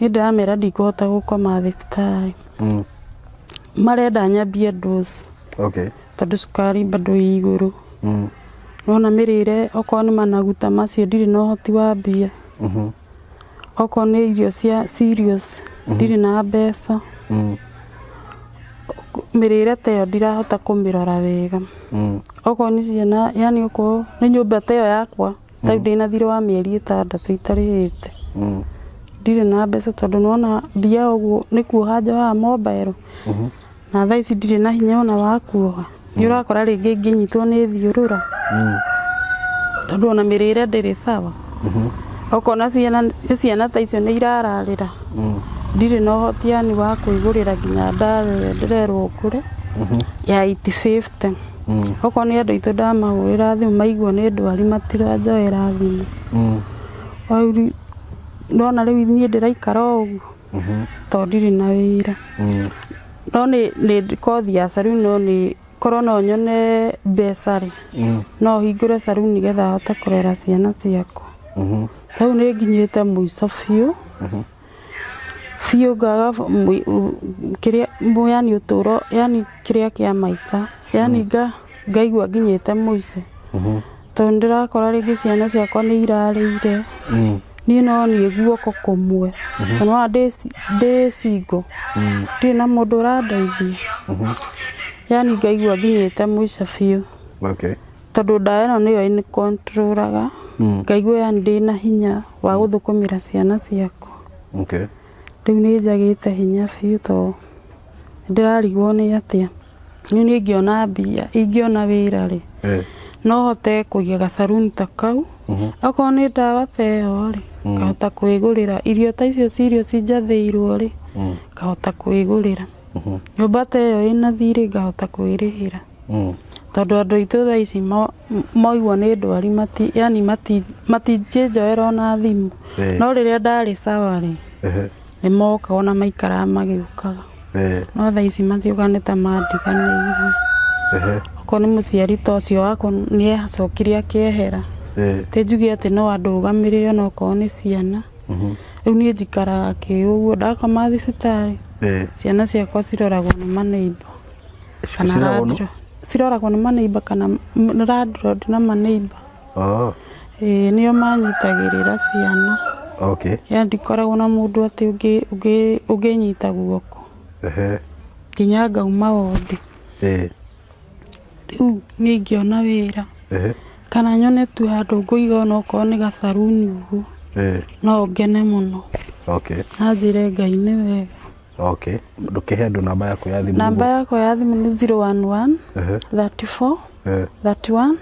Niĩ ndĩramera ndikũhota gũkoma thibitarĩ. Marenda nyambie dose tondũ cukari bado ĩ igũrũ. Nona mĩrĩre, okorwo nĩ managu ta macio, ndirĩ na ũhoti wa mbia. Okorwo nĩ irio cia cereals, ndirĩ na mbeca. Mĩrĩre ta ĩyo ndirahota kũmĩrora wega. Okorwo nĩ ciana, yani okorwo nĩ nyũmba ta ĩyo yakwa. Tarĩu ndĩna thirĩ wa mĩeri 6 itarĩhĩte. Ndirĩ na mbeca tondũ nĩwona thiaga ũguo nĩ kuoha njohaga mobile. Na thaa ici ndirĩ na hinya ona wa kuoha. Nĩ ũrakora rĩngĩ ngĩnyitwo nĩ thiũrũra. Tondũ ona mĩrĩre ndĩrĩ sawa. Ũkona ciana nĩ ciana ta icio nĩ irararĩra. Ndirĩ na ũhoti yani wa kwĩgũrĩra nginya ndawa ĩrĩa ndĩrerwo ngũre ya 850. Okorwo nĩ andũ aitũ ndamahũrĩra thimũ maigua nĩ ndwari matiranjoera thimũ. Rĩu ndona rĩu niĩ ndĩraikara o ũguo tondũ ndirĩ na wĩra. No nĩ kothi ya saruni no nĩ korwo no nyone mbeca rĩ, no hingũre saruni nĩgetha hote kũrera ciana ciakwa. Rĩu nĩ nginyĩte mũico biũ biũ ngaga kĩrĩa yani ũtũro yani kĩrĩa kĩa maica yani ngaigua nginyĩte mũico. Tondũ ndĩrakora rĩngĩ ciana ciakwa nĩ irarĩire. Niĩ no niĩ guoko kũmwe. Tondũ nĩwona ndĩ single. Ndirĩ na mũndũ ũrandeithia. Yani ngaigua nginyĩte mũico biũ. Okay. Tondũ ndawa ĩno nĩyo ĩnĩ-control-aga. Ngaigua yani ndĩna hinya wa gũthũkũmĩra ciana ciakwa. Okay. Rĩu nĩ njagĩte hinya biũ tondũ ndĩrarigwo nĩ atĩa. Rĩu niĩ ingĩona mbia, ingĩona wĩra rĩ, no hote kũiga gacaruni ta kau. Okorwo nĩ ndawa ta ĩyo rĩ, ngahota kwĩgũrĩra. Irio ta icio cirio cinjathĩirwo rĩ, ngahota kwĩgũrĩra. Nyũmba ta ĩyo ĩna thirĩ ngahota kwĩrĩhĩra. Tondũ andũ aitũ thaa ici maigua nĩ ndwari yani matingĩnjoera ona thimũ. No rĩrĩa ndarĩ sawa rĩ, nĩ mokaga ona maikaraga magĩũkaga. No thaa ici matiũkaga nĩ ta mandiganĩirie. Okorwo nĩ mũciari ta ũcio wakwa nĩ acokire akĩehera. Ti njuge atĩ no andũgamĩrĩre ona okorwo nĩ ciana. Rĩu niĩ njikaraga kĩ ũguo ndakoma thibitarĩ. Ciana ciakwa ciroragwo nĩ maneighbour. Kana landlord. Ciroragwo nĩ maneighbour kana landlord na maneighbour. Ĩĩ nĩo manyitagĩrĩra ciana. Okay. Yani ndikoragwo na mũndũ atĩ ũngĩnyita guoko. Nginya ngauma wondi. Rĩu niĩ ingĩona wĩra. Kana nyone tu handũ ngũiga ona okorwo nĩ gacaruni ũguo. No ngene mũno. Okay. Na njĩre Ngai nĩ wega. Okay. Ndũkĩhe andũ namba yaku ya thimũ. Namba yakwa ya thimũ nĩ 011 34 31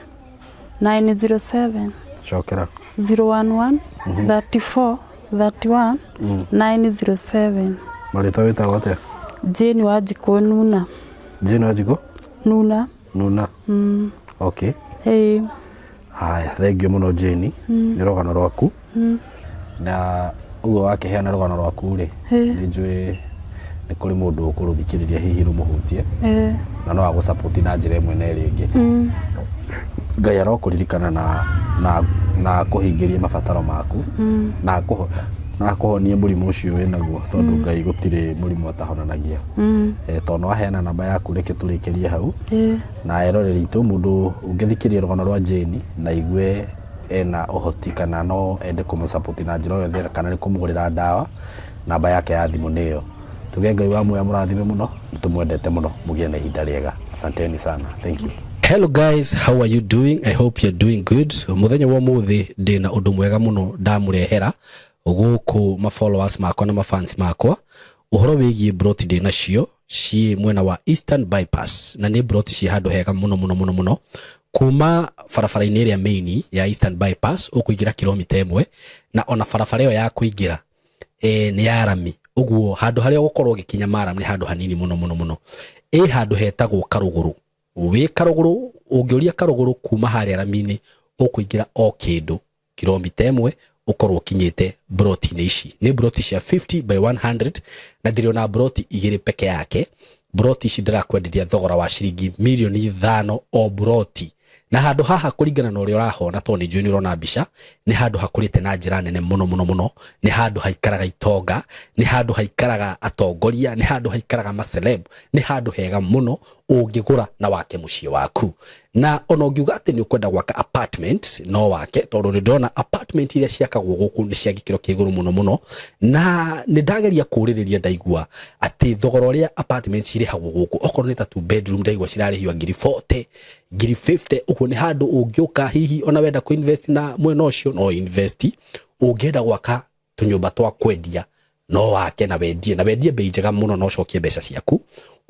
907. Cokera. 011 34 31 907. Marĩtwa wĩtagwo atĩa? Jane Wanjikũ Nuna. Jane Wanjikũ? Nuna. Nuna. Okay. Ĩĩ. Haya, thengiũ mũno Jane nĩ rũgano rwaku. Na ũguo wakĩheana rũgano rwaku rĩ, nĩ njũĩ nĩ kũrĩ mũndũ ũkũrũthikĩrĩria hihi rũmũhutie. Na no agũ-support na njĩra ĩmwe na ĩrĩa ĩngĩ. Ngai arokũririkana na akũhingĩrie mabataro maku. Na akũhonie mũrimũ ũcio wĩnaguo tondũ Ngai gũtirĩ mũrimũ atahonanagia. Tondũ nĩwaheana namba yaku reke tũrĩkĩrie hau. Na eroreri aitũ mũndũ ũngĩthikĩrĩria rũgano rwa Jane na aigue ena ũhoti kana no ende kũmũ-support na njĩra o yothe kana nĩ kũmũgũrĩra ndawa, namba yake ya thimũ nĩ ĩyo. Tuge Ngai wa muoyo amũrathime mũno, nĩtũmwendete mũno, mũgĩe na ihinda rĩega. Asanteni sana. Thank you. Hello guys, how are you doing? I hope you're doing good. Mũthenya wa ũmũthĩ ndĩna ũndũ mwega mũno ndamũrehera gũkũ ma followers makwa na ma fans makwa. Ũhoro wĩgiĩ broti ndĩnacio ciĩ mwena wa Eastern Bypass na nĩ broti ciĩ handũ hega mũno mũno mũno mũno. Kuma barabara-inĩ ĩrĩa main ya Eastern Bypass ũkũingĩra kilomita 1 na ona barabara ĩyo ya kũingĩra nĩ ya rami. Ũguo handũ harĩa ũgũkorwo ũgĩkinya maram nĩ handũ hanini mũno mũno mũno. Ĩ handũ hetagwo Karũgũrũ. Wĩ Karũgũrũ, ũngĩũria Karũgũrũ kuma harĩa rami-inĩ ũkũingĩra o kĩndũ kilomita 1 ũkorwo ũkinyĩte broti-inĩ ici. Nĩ broti cia 50 by 100 na ndĩrĩ ona broti 2 peke yake. Broti ici ndĩrakwenderia thogora wa ciringi mirioni 5 o broti. Na handũ haha kũringana na ũrĩa ũrahona tondũ nĩ njũĩ nĩ ũrona mbica, nĩ handũ hakũrĩte na njĩra nene mũno mũno mũno. Nĩ handũ haikaraga itonga, nĩ handũ haikaraga atongoria, nĩ handũ haikaraga maceleb, nĩ handũ hega mũno ũngĩgũra na wake mũciĩ waku. Na ona ũngiuga atĩ nĩ ũkwenda gwaka apartment no wake, tondũ nĩ ndĩrona apartment iria ciakagwo gũkũ nĩ cia gĩkĩro kĩa igũrũ mũno mũno, na nĩ ndageria kũũrĩrĩria ndaigua atĩ thogora ũrĩa apartment cirĩhagwo gũkũ, okorwo nĩ ta 2 bedroom ndaigua cirarĩhio ngiri 40, ngiri 50. Ũguo nĩ handũ ũngĩũka hihi ona wenda kũ invest na mwena ũcio no invest, ũngĩenda gwaka tũnyũmba twa kwendia no wake na wendie, na wendie bei njega mũno na ũcokie mbeca ciaku.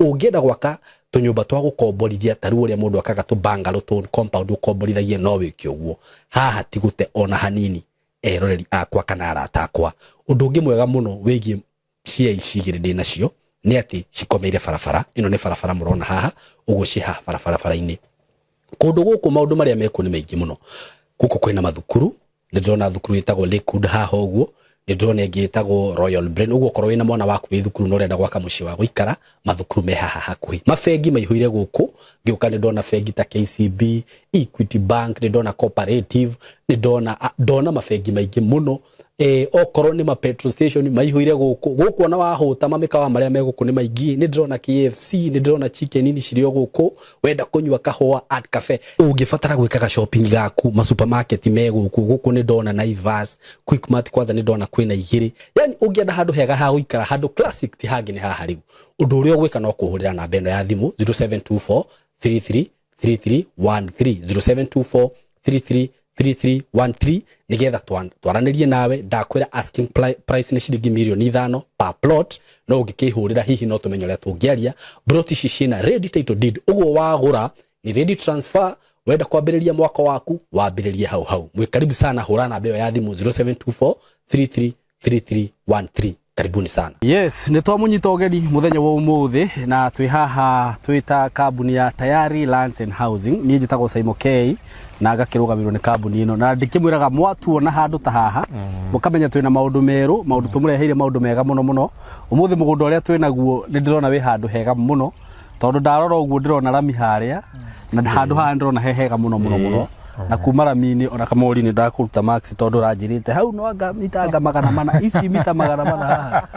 Ũngĩenda gwaka tũnyũmba twa gũkomborithia, ta rĩu ũrĩa mũndũ akaga tũ bungalow, tũ compound ũkomborithagie, no wĩke ũguo. Haha ti gũte ona hanini, eroreri akwa kana arata akwa. Ũndũ ũngĩ mwega mũno wĩgiĩ cia ici igĩrĩ ndĩ nacio nĩ atĩ cikomeire barabara ĩno. Nĩ barabara mũrona haha ũguo, ciĩ haha barabara-inĩ. Kũndũ gũkũ maũndũ marĩa mekuo nĩ maingĩ mũno. Gũkũ kwĩna mathukuru, nĩ ndĩrona thukuru ĩtagwo Lakewood haha ũguo, nĩ ndĩrona ĩngĩ ĩtagwo Royal Brain. Ũguo okorwo wĩna mwana waku wĩ thukuru na ũrenda gwaka mũciĩ wa gũikara, mathukuru me haha hakuhĩ. Mabengi maihũire gũkũ, ngĩũka nĩ ndona bengi ta KCB, Equity Bank, nĩ ndona Cooperative, nĩ ndona ndona mabengi maingĩ mũno. Okorwo nĩ ma petrol station maihũire gũkũ. Gũkũ ona wahũta, mamĩkawa marĩa me gũkũ nĩ maingĩ. Nĩ ndĩrona KFC, nĩ ndĩrona Chicken Inn cirĩ o gũkũ. Wenda kũnyua kahũa, Art Cafe. Ũngĩbatara gwĩkaga shopping gaku, ma supermarket me gũkũ. Gũkũ nĩ ndona Naivas, Quickmart, kwanza nĩ ndona kwĩna igĩrĩ. Yani ũngĩenda handũ hega ha gũikara, handũ classic, ti hangĩ nĩ haha. Rĩu ũndũ ũrĩa ũgwĩka no kũhũrĩra namba ĩno ya thimũ, 0724 33 3313, 0724 33 3313, nigetha twaranĩrie nawe. Ndakwĩra asking price nĩ ciringi mirioni 5 per plot, no ũngĩkĩhũrĩra hihi no tũmenye ũrĩa tũngĩaria. Plot ici ciĩna ready title deed, ũguo wagũra ni ready transfer. Wenda kwambĩrĩria mwaka waku, wambĩrĩrie hau hau. Mwĩ karibu sana, hũra namba ĩyo ya thimũ, 0724 33 3313. Karibuni sana. Yes, nĩ twamũnyita ũgeni mũthenya wa ũmũthĩ, na twĩ haha twĩ ta kambuni ya Tayari Lands and Housing. Niĩ njĩtagwo Saimo K na ngakĩrũgamĩrĩrwo nĩ kambuni ĩno, na ndĩkĩmwĩraga mwatuona handũ ta haha mũkamenya twĩna maũndũ merũ, maũndũ tũmũreheire, maũndũ mega mũno mũno. Ũmũthĩ mũgũnda ũrĩa twĩ naguo nĩ ndĩrona wĩ handũ hega mũno, tondũ ndarora ũguo ndĩrona rami harĩa, na handũ haha ndĩrona he hega mũno mũno mũno. Na kuma rami-inĩ ona kamori nĩ ndakũruta max, tondũ ũranjĩrĩte hau no anga mita anga 400, ici mita 400 haha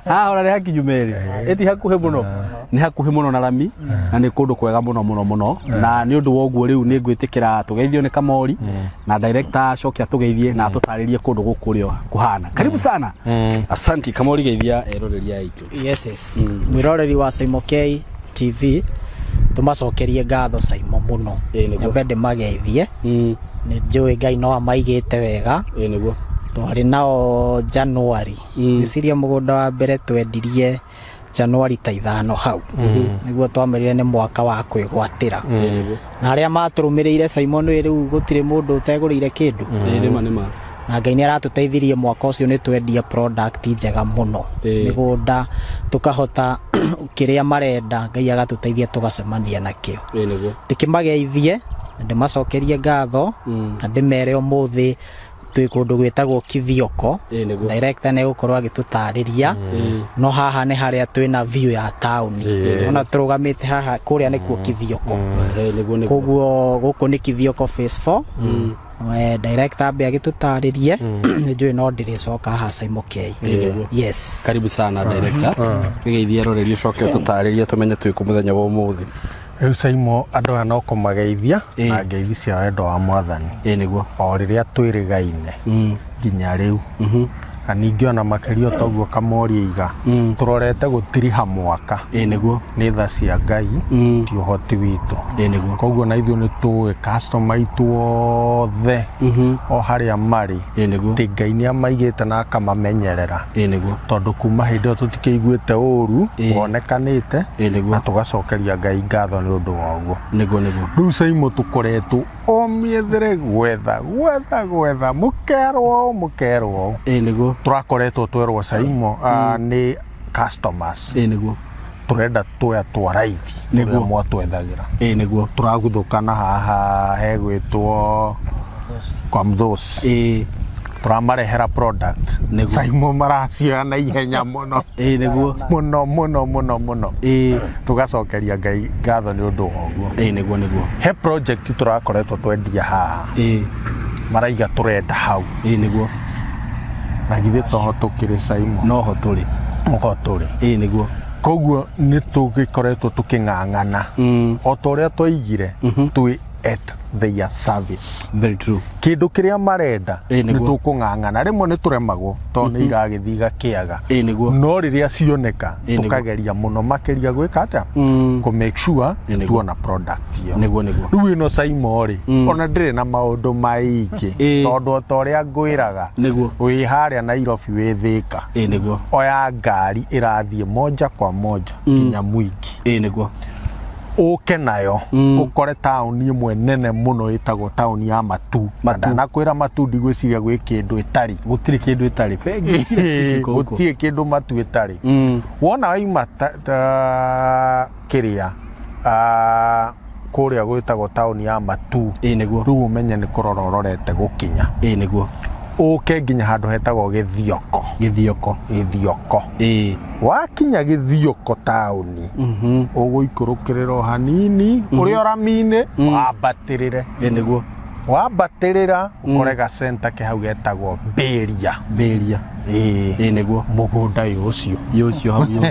haha ona nĩ hakinyu merĩ, ĩti hakuhĩ mũno, nĩ hakuhĩ mũno na rami, na nĩ kũndũ kwega mũno mũno mũno. Na nĩ ũndũ wa ũguo rĩu nĩ ngwĩtĩkĩra tũgeithio nĩ kamori na director acoke atũgeithie na atũtarĩrie kũndũ gũkũ ũrĩa kũhana. Karibu sana, asanti. Kamori, geithia eroreri aitũ. Yes. Mwĩroreri wa Saimo K TV, tũmacokerie ngatho Saimo mũno. Ĩĩ, nĩguo. Nyambe ndĩmageithie. Nĩ njũĩ Ngai no amaigĩte wega. Ĩĩ nĩguo. Twarĩ nao January. Ngwĩciria mũgũnda wa mbere twendirie January ta 5 hau, nĩguo twamerire nĩ mwaka wa kwĩgwatĩra. Ĩĩ nĩguo. Na arĩa matũrũmĩrĩire, Simon, nĩ rĩu gũtirĩ mũndũ ũtegũrĩire kĩndũ. Ĩĩ nĩma nĩma. Na Ngai nĩ aratũteithirie, mwaka ũcio nĩ twendia product njega mũno. Mĩgũnda tũkahota kĩrĩa marenda, Ngai agatũteithia tũgacemania nakĩo. Ĩĩ nĩguo. Ndĩkĩmageithie na ndĩmacokerie ngatho na ndĩmere ũmũthĩ twĩ kũndũ gwĩtagwo Kithioko. Ĩĩ nĩguo. Director nĩ egũkorwo agĩtũtarĩria, no haha nĩ harĩa twĩna view ya taũni, ona tũrũgamĩte haha, kũrĩa nĩkuo Kithioko. Ĩĩ nĩguo nĩguo. Koguo gũkũ nĩ Kithioko phase 4. Director ambe agĩtũtarĩrie, nĩ njũĩ no ndĩrĩcoka haha Saimo K. Nĩguo. Yes. Karibu sana director, wĩgeithie eroreri ũcoke ũtũtarĩrie tũmenye twĩ kũ mũthenya wa ũmũthĩ. Rĩu Saimo, andũ aya no kũmageithia na ngeithi cia wendo wa Mwathani. Ĩĩ nĩguo. O rĩrĩa twĩrĩgaine nginya rĩu, na ningĩ ona makĩria toguo kamori iga tũrorete gũtiriha mwaka. Ĩĩ nĩguo. Nĩ tha cia Ngai, ti ũhoti witũ. Ĩĩ nĩguo. Koguo na ithuĩ nĩ tũĩ customer aitũ othe o harĩa marĩ, Ĩĩ nĩguo. atĩ Ngai nĩ amaigĩte na akamamenyerera, Ĩĩ nĩguo. tondũ kuma hĩndĩ ĩyo tũtikĩiguĩte ũru wonekanĩte, Ĩĩ nĩguo. na tũgacokeria Ngai ngatho nĩ ũndũ wa ũguo. Nĩguo nĩguo. Rĩu Saimo, tũkoretwo o mĩethere gwetha gwetha gwetha, mũkerwo ũũ, mũkerwo ũũ. Ĩĩ nĩguo. Tũrakoretwo twerwo Saimo nĩ customers, Ĩĩ nĩguo. Tũrenda tũya twa raithi Nĩguo. tũrĩa mwatwethagĩra. Ĩĩ nĩguo. Tũraguthũkana haha hegwĩtwo kwa Mthosi. Tũramarehera product. Saimo, maracioya na ihenya mũno. Ĩĩ nĩguo. Mũno mũno mũno mũno. Tũgacokeria Ngai ngatho nĩ ũndũ wa ũguo. Ĩĩ nĩguo nĩguo. He project tũrakoretwo twendia haha, maraiga tũrenda hau. Ĩĩ nĩguo. Na githĩ toho tũkĩrĩ, Saimo? Noho tũrĩ. Oho tũrĩ. Ĩĩ nĩguo. Koguo nĩ tũgĩkoretwo tũkĩng'ang'ana o ta ũrĩa twaigire twĩ at their service. Very true. Kĩndũ kĩrĩa marenda Ĩ, nĩ nĩguo. tũkũng'ang'ana. Rĩmwe nĩ tũremagwo tondũ nĩ iragĩthiĩ igakĩaga, Ĩ, nĩguo. no rĩrĩa cioneka Ĩ, nĩguo. tũkageria mũno makĩria gwĩka atĩa, kũ make sure Ĩ, nĩguo. tuona product ĩyo. Nĩguo, nĩguo. Rĩu ĩno Saimo rĩ, ona ndĩrĩ na maũndũ maingĩ, tondũ o ta ũrĩa ngwĩraga, wĩ harĩa Nairobi, wĩ Thĩka, Ĩ, nĩguo. Oya ngari ĩrathiĩ moja kwa moja nginya Mwingi. Ĩ, nĩguo. Ũke nayo ũkore taũni ĩmwe nene mũno ĩtagwo taũni ya Matu. Na Matu. ndanakwĩra Matu, ndigwĩciria gwĩ kĩndũ ĩtarĩ. Gũtirĩ kĩndũ ĩtarĩ, bengi, kila kitu iko huko. Gũtirĩ kĩndũ Matu ĩtarĩ. Wona waima ta kĩrĩa kũrĩa gwĩtagwo taũni ya Matu, Ĩ, nĩguo. Rĩu ũmenye nĩ kũrora ũrorete gũkinya, Ĩ, nĩguo. Ũke nginya handũ hetagwo Gĩthioko. Gĩthioko. Gĩthioko. Wakinya Gĩthioko taũni, ũgũikũrũkĩrĩra o hanini ũrĩ o rami-inĩ, wambatĩrĩre. Ĩ, nĩguo. Wambatĩrĩra ũkore gacenta ke hau getagwo Mbĩria. Mbĩria. Ĩĩ. Ĩ, nĩguo. Mũgũnda ũyũ ũcio. Ĩ, ũcio hau ũguo.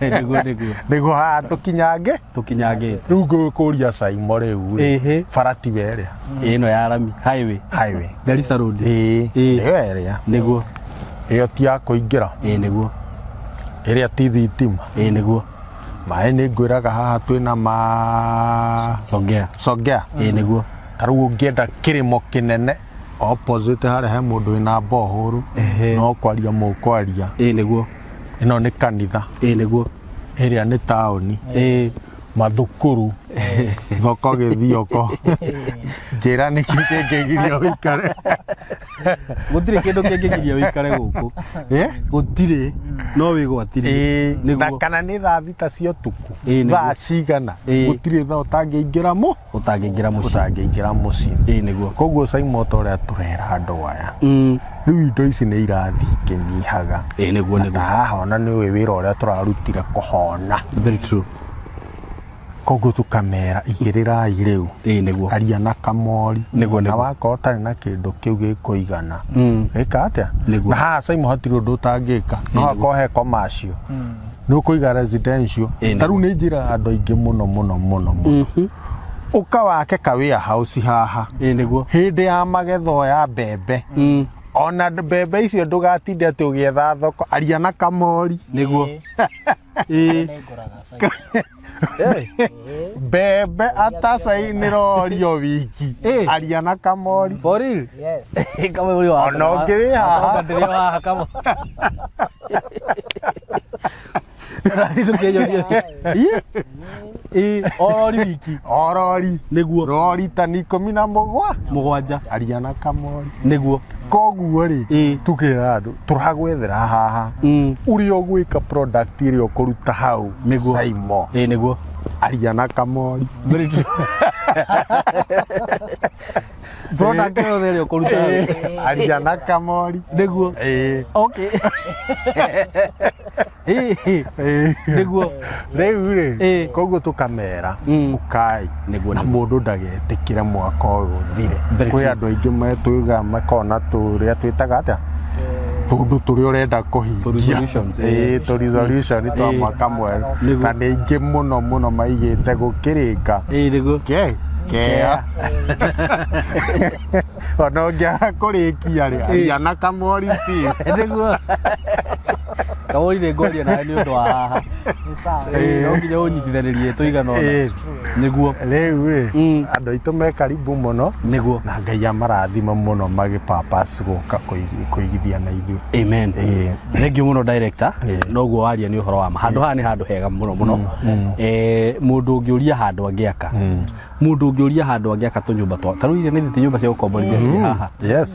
Nĩguo, nĩguo. Nĩguo haha tũkinyange. Tũkinyangĩte. Rĩu ngũkũria Saimo, rĩu rĩ, bara tiwe ĩrĩa Ĩno ya rami highway? Highway. Garissa Road. Ĩĩ. Ĩyo ĩrĩa ĩyo ti ya kũingĩra. Ĩ, nĩguo. Ĩrĩa ti thitima. Ĩ, nĩguo. Maĩ nĩ ngwĩraga haha twĩna ma Songea. Songea. Ĩ, nĩguo. Ta rĩu ũngĩenda kĩrĩmo kĩnene, opposite harĩa he mũndũ wĩna bohũrũ, no kwaria mũkwaria. Ĩ, nĩguo. Ĩno nĩ kanitha. Ĩ, nĩguo. Ĩrĩa nĩ taũni, mathukuru, thoko Gĩthioko. Njĩra nĩkĩ kĩngĩgiria ũikare? Gũtirĩ kĩndũ kĩngĩgiria ũikare gũkũ. Eh? Gũtirĩ, no wĩgwatirie. Ĩĩ, na Nĩguo. kana nĩ thaa 6 cia ũtukũ, Ĩĩ, nĩguo. thaa cigana, gũtirĩ thaa ũtangĩingĩra mũ Ũtangĩingĩra mũciĩ. Ũtangĩingĩra mũciĩ. Ĩ, nĩguo. Koguo Saimo, ta ũrĩa tũrera andũ aya, rĩu indo ici nĩ irathiĩ ikĩnyihaga. Ĩ, nĩguo. Na Nĩguo. ta haha ona nĩ ũĩ wĩra ũrĩa tũrarutire kũhona. Very true. Koguo tũkamera, igĩrĩrai rĩu. Ĩ, nĩguo. Aria na kamori. Nĩguo, Na nĩguo. wakorwo ũtarĩ na kĩndũ kĩu gĩkũigana, ĩka atĩa? Nĩguo. Na haha Saimo hatirĩ ũndũ ũtangĩka. No hakorwo he commercial, nĩ ũkũiga residential. Ĩ, Ta rĩu nĩ njĩraga andũ aingĩ mũno mũno mũno mũno, ũka wake ka warehouse haha. Ĩ, nĩguo. Hĩndĩ ya magetho ya mbembe, ona mbembe icio ndũgatinde atĩ ũgĩetha thoko. Aria na kamori. Nĩguo. Ĩ. Mbembe atacai nĩ rori o wiki. Aria na kamori. For real? Yes. Kama uri wa Ona ũngĩ wĩ haha. Ndĩrĩ o haha kama. Rari tũkĩnyonia. Ĩ, o rori wiki. O rori. Nĩguo. Rori tani 17. 7. Aria na kamori. Nĩguo. Koguo rĩ, tukĩra andũ tũragwethera haha ũrĩa ũgwĩka product ĩrĩa ũkũruta hau. Saimo, Ĩ, nĩguo. Aria na kamori. Very true. Product yothe ĩrĩa ũkũruta hau. Aria na kamori. Nĩguo. Okay. Ĩ, nĩguo. Rĩu rĩ, koguo tũkamera, ũkai. Na mũndũ ndagetĩkĩre mwaka ũyũ ũthire. Very Kwĩ true. andũ aingĩ metwĩga makona tũrĩa twĩtaga atĩa, tũndũ tũrĩa ũrenda kũhingia. Tũ resolutions, Ĩĩ, tũ resolution twa mwaka mwerũ. Na nĩ aingĩ mũno mũno maigĩte gũkĩrĩka. Ĩ, nĩguo. Ke kea ona ũngĩaga kũrĩkia rĩ, aria na kamori still. Nĩguo. Kamori, nĩ ngwaria nawe nĩ ũndũ wa haha. Ĩ, no nginya ũnyitithanĩrie tũigana ũna. Nĩguo. Rĩu rĩ, andũ aitũ me karibu mũno. Na Ngai amarathime mũno magĩ purpose gũka kũigithia na ithuĩ. Amen. Thank you mũno, director. Noguo waria nĩ ũhoro wa ma. Handũ haha nĩ handũ hega mũno mũno. Mũndũ ũngĩũria handũ angĩaka, mũndũ ũngĩũria handũ angĩaka tũnyũmba twa ta rĩu iria nĩ thiti, nyũmba cia gũkomborithia ciĩ haha.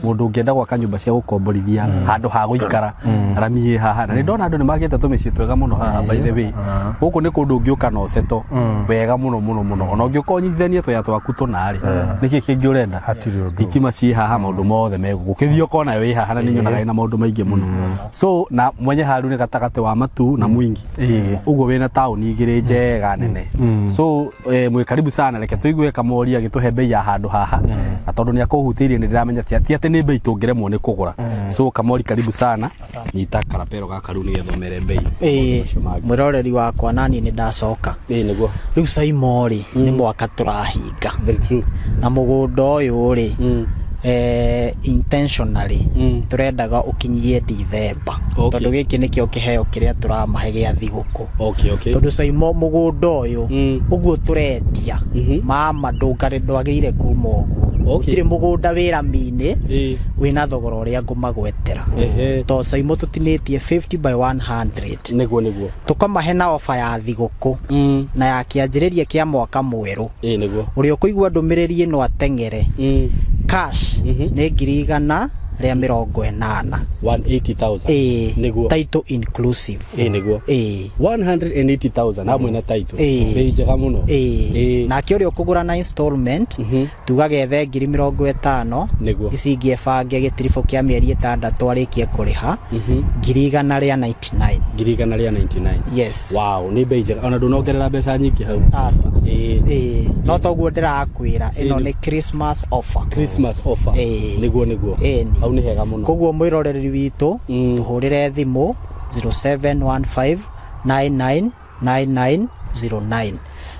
Mũndũ ũngĩenda gwaka nyũmba cia gũkomborithia, handũ ha gũikara, rami ĩ haha. Na nĩ ndona andũ nĩ magĩte tũmĩciĩ twega mũno haha. By the way, gũkũ nĩ kũndũ ũngĩũka na ũceto wega mũno mũno mũno. Ona ũngĩũka ũnyitithanie tũya twaku tũna rĩ, nĩkĩ kĩngĩ ũrenda? Hatirĩ ũndũ. Thitima ciĩ haha, maũndũ mothe me gũkũ. Kĩthioko nayo ĩ haha na nĩ nyonaga ĩna maũndũ maingĩ mũno. So na mwenye haru nĩ gatagatĩ wa Matu na Mwingi, ũguo wĩna taũni igĩrĩ njega nene. So mwĩ karibu sana. Reke tũigue. Tũigue Kamori agĩtũhe bei ya handũ haha, na tondũ nĩ akũhutĩirie nĩ ndĩramenya ti atĩ nĩ bei tũngĩremwo nĩ kũgũra. So Kamori, karibu sana, nyita karapero gaka rĩu nĩgetha ũmere bei. Ĩĩ. Macio mangĩ. Mwĩroreri wakwa, nani nĩ ndacoka. Ĩĩ nĩguo. Rĩu Saimo rĩ, nĩ mwaka tũrahinga. Very true. Na mũgũnda ũyũ rĩ, intentionally tũrendaga ũkinyie Dithemba, tondũ gĩkĩ nĩkĩo kĩheo kĩrĩa tũramahe gĩa thigũkũ. Tondũ Saimo, mũgũnda ũyũ ũguo tũrendia, mama ndũngarĩ ndwagĩrĩire kuma ũguo. Gũtirĩ mũgũnda wĩ rami-inĩ wĩna thogora ũrĩa ngũmagwetera, tondũ Saimo tũtinĩtie 50 by 100. Nĩguo nĩguo. Tũkamahe na ofa ya thigũkũ na ya kĩanjĩrĩria kĩa mwaka mwerũ. Ĩĩ nĩguo. Ũrĩa ũkũigua ndũmĩrĩri ĩno ateng'ere. Cash nĩ 180,000. 180,000. Ĩĩ. Nĩguo. Title inclusive. Ĩĩ nĩguo. Ĩĩ. 180,000 hamwe na title. Ĩĩ. Bei njega mũno. Ĩĩ. Ĩĩ. Nake ũrĩa ũkũgũra na installment, tugaga ethe 50,000. Ici ingĩ ebange gĩtiribũ kĩa mĩeri 6 arĩkie kũrĩha, 199,000. 199,000. Yes. Wow, nĩ bei njega, ona ndũnongerera mbeca nyingĩ hau. Aca. Ĩĩ. Ĩĩ, no toguo ndĩrakwĩra, ĩno Ĩĩ. nĩ Christmas offer. Christmas offer. Ĩĩ. Nĩguo nĩguo. Ĩni. Hau nĩ hega mũno. Koguo mwĩroreri witũ, tũhũrĩre thimũ 0715 999909.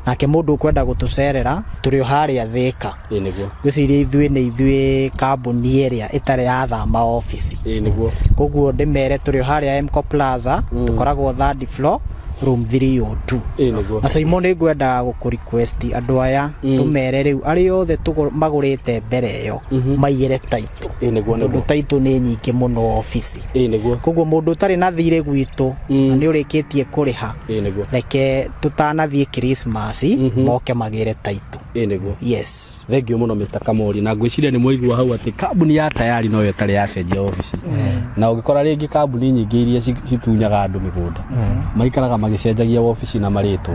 Nake mũndũ ũkwenda gũtũcerera, tũrĩ o harĩa Thĩka. Ĩĩ nĩguo. Ngwĩciria ithuĩ nĩ ithuĩ kambuni ĩrĩa ĩtarĩ yathama obici. Ĩĩ nĩguo. Koguo ndĩmere tũrĩ o harĩa Mco Plaza, tũkoragwo third floor, room 302. Ĩĩ nĩguo. Na Saimo, nĩ ngwendaga gũkũ request andũ aya, tũmere rĩu arĩa othe magũrĩte mbere ĩyo maiyĩre title. Ĩĩ nĩguo. Tondũ Nĩguo. title nĩ nyingĩ mũno obici. Ĩĩ nĩguo. Koguo mũndũ ũtarĩ na thirĩ gwitũ na nĩ ũrĩkĩtie kũrĩha, Ĩĩ nĩguo. reke tũtanathiĩ Christmas moke magĩre title. Ĩĩ nĩguo. Yes. Thank you mũno, Mr. Kamori, na ngwĩciria nĩ mwaigua hau atĩ kambuni ya Tayari noyo ĩtarĩ yacenjia obici, na ũngĩkora rĩngĩ kambuni nyingĩ iria citunyaga andũ mĩgũnda maikaraga magĩcenjagia obici na marĩtwa.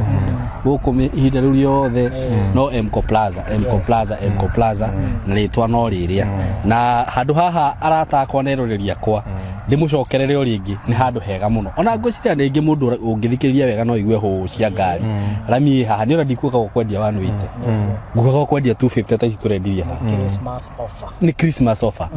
Gũkũ ihinda rĩu rĩothe no Mco Plaza, Mco Plaza, Mco Plaza, na rĩtwa no rĩrĩa. Na handũ haha, arata akwa na eroreri akwa, ndĩmũcokerere o rĩngĩ, nĩ handũ hega mũno. Ona ngwĩciria rĩngĩ mũndũ ũngĩthikĩrĩria wega no igue hũũ cia ngari. Rami ĩ haha nĩ ona ndikugaga ũkwendia 180, ngugaga ũkwendia 250 ta ici tũrendirie haha. Christmas offer. Nĩ Christmas offer.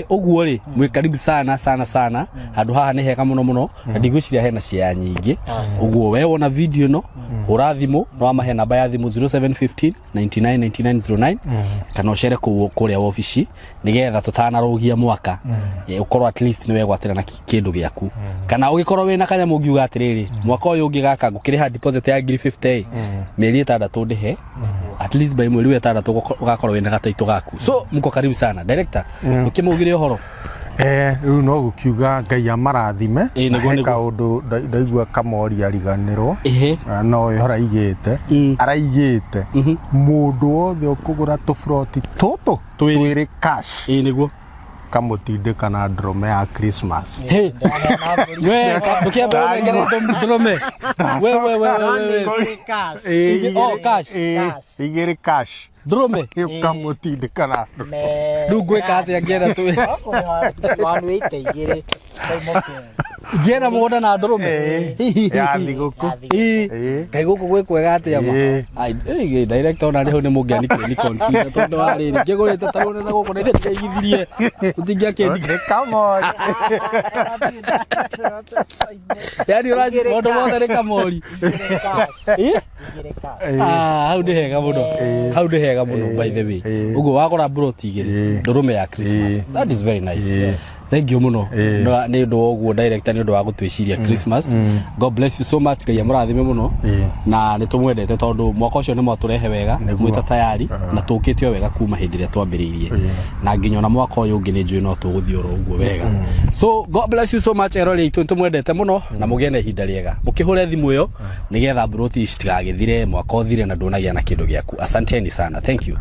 Ũguo rĩ, mwĩ karibu sana sana sana. Handũ haha nĩ hega mũno mũno, na ndigwĩciria hena ciaya nyingĩ. Ũguo we wona video ĩno, hũra thimũ, no amahe namba ya thimũ 0715 99 9909, kana ũcere kũu kũrĩa wabici nĩgetha tũtanarũgia mwaka, ũkorwo at least nĩ wegwatĩra na kĩndũ gĩaku, kana ũgĩkorwo wĩna kanyamũ ũngiuga atĩrĩrĩ, mwaka ũyũ ũngĩ gaka ngũkĩrĩha deposit ya 50,000 ĩ, mĩeri 6 ndĩhe, at least by mweri wa 6 ũgakorwo wĩna gataitũ gaku. So mko karibu sana. Director, ũkĩmaugĩre ũhoro. Rĩu no gũkiuga Ngai amarathime. Ĩĩ, nĩguo, Na he nĩguo. kaũndũ ndaigua Kamori ariganĩrwo. No ĩho araigĩte, araigĩte mũndũ wothe ũkũgũra tũburoti tũtũ Twĩrĩ. twĩrĩ cash, Ĩĩ nĩguo. Kamũtindĩka na ndũrũme ya Christmas. Hey. We, ndũkĩambe ũnengere ndũrũme. We we we we we. Cash. Ĩĩ, Oh, cash. ĩĩ, igĩrĩ cash. Ndũrũme. Ũkamũtindĩka na ndũrũme. Rĩu ngwĩka atĩa ngĩenda tu 180 igĩrĩ. Ngĩenda mũgũnda na ndũrũme? Ĩĩ, ya thigũkũ. Ĩĩ. Ĩĩ. Kaĩ gũkũ gwĩ kwega atĩa ma? Ĩĩ. Ai, ĩĩ, director, ona hau nĩ mũngĩani ni consider, tondũ wa rĩrĩ ngĩgũrĩte ta na gũkũ na ithe ndĩraigithirie tũtingĩakĩndi. Nĩ Kamori. Yani ũraci maũndũ mothe nĩ Kamori. Ĩĩ? Ah, hau nĩ hega mũno, hau nĩ hega mũno, by the way. Ũguo wagũra mburoti 2, ndũrũme ya Christmas. That is very nice. Thank you mũno. Nĩ ũndũ wa ũguo, director, nĩ ũndũ wa gũtwĩciria Christmas. God bless you so much. Ngai amũrathime mũno, na nĩ tũmwendete tondũ mwaka ũcio nĩ mwatũrehe wega. Nĩguo. Mwĩta Tayari na tũkĩte o wega kuma hĩndĩ ĩrĩa twambĩrĩirie, na nginya ona mwaka ũyũ ũngĩ nĩ njũĩ no tũgũthiĩ oro ũguo wega. So God bless you so much, erori aitũ, nĩ tũmwendete mũno na mũgĩe na ihinda rĩega. Mũkĩhũre thimũ ĩyo nĩgetha mburoti ici citigagĩthire, mwaka ũthire na ndũnagĩa na kĩndũ gĩaku. Asanteni sana, thank you.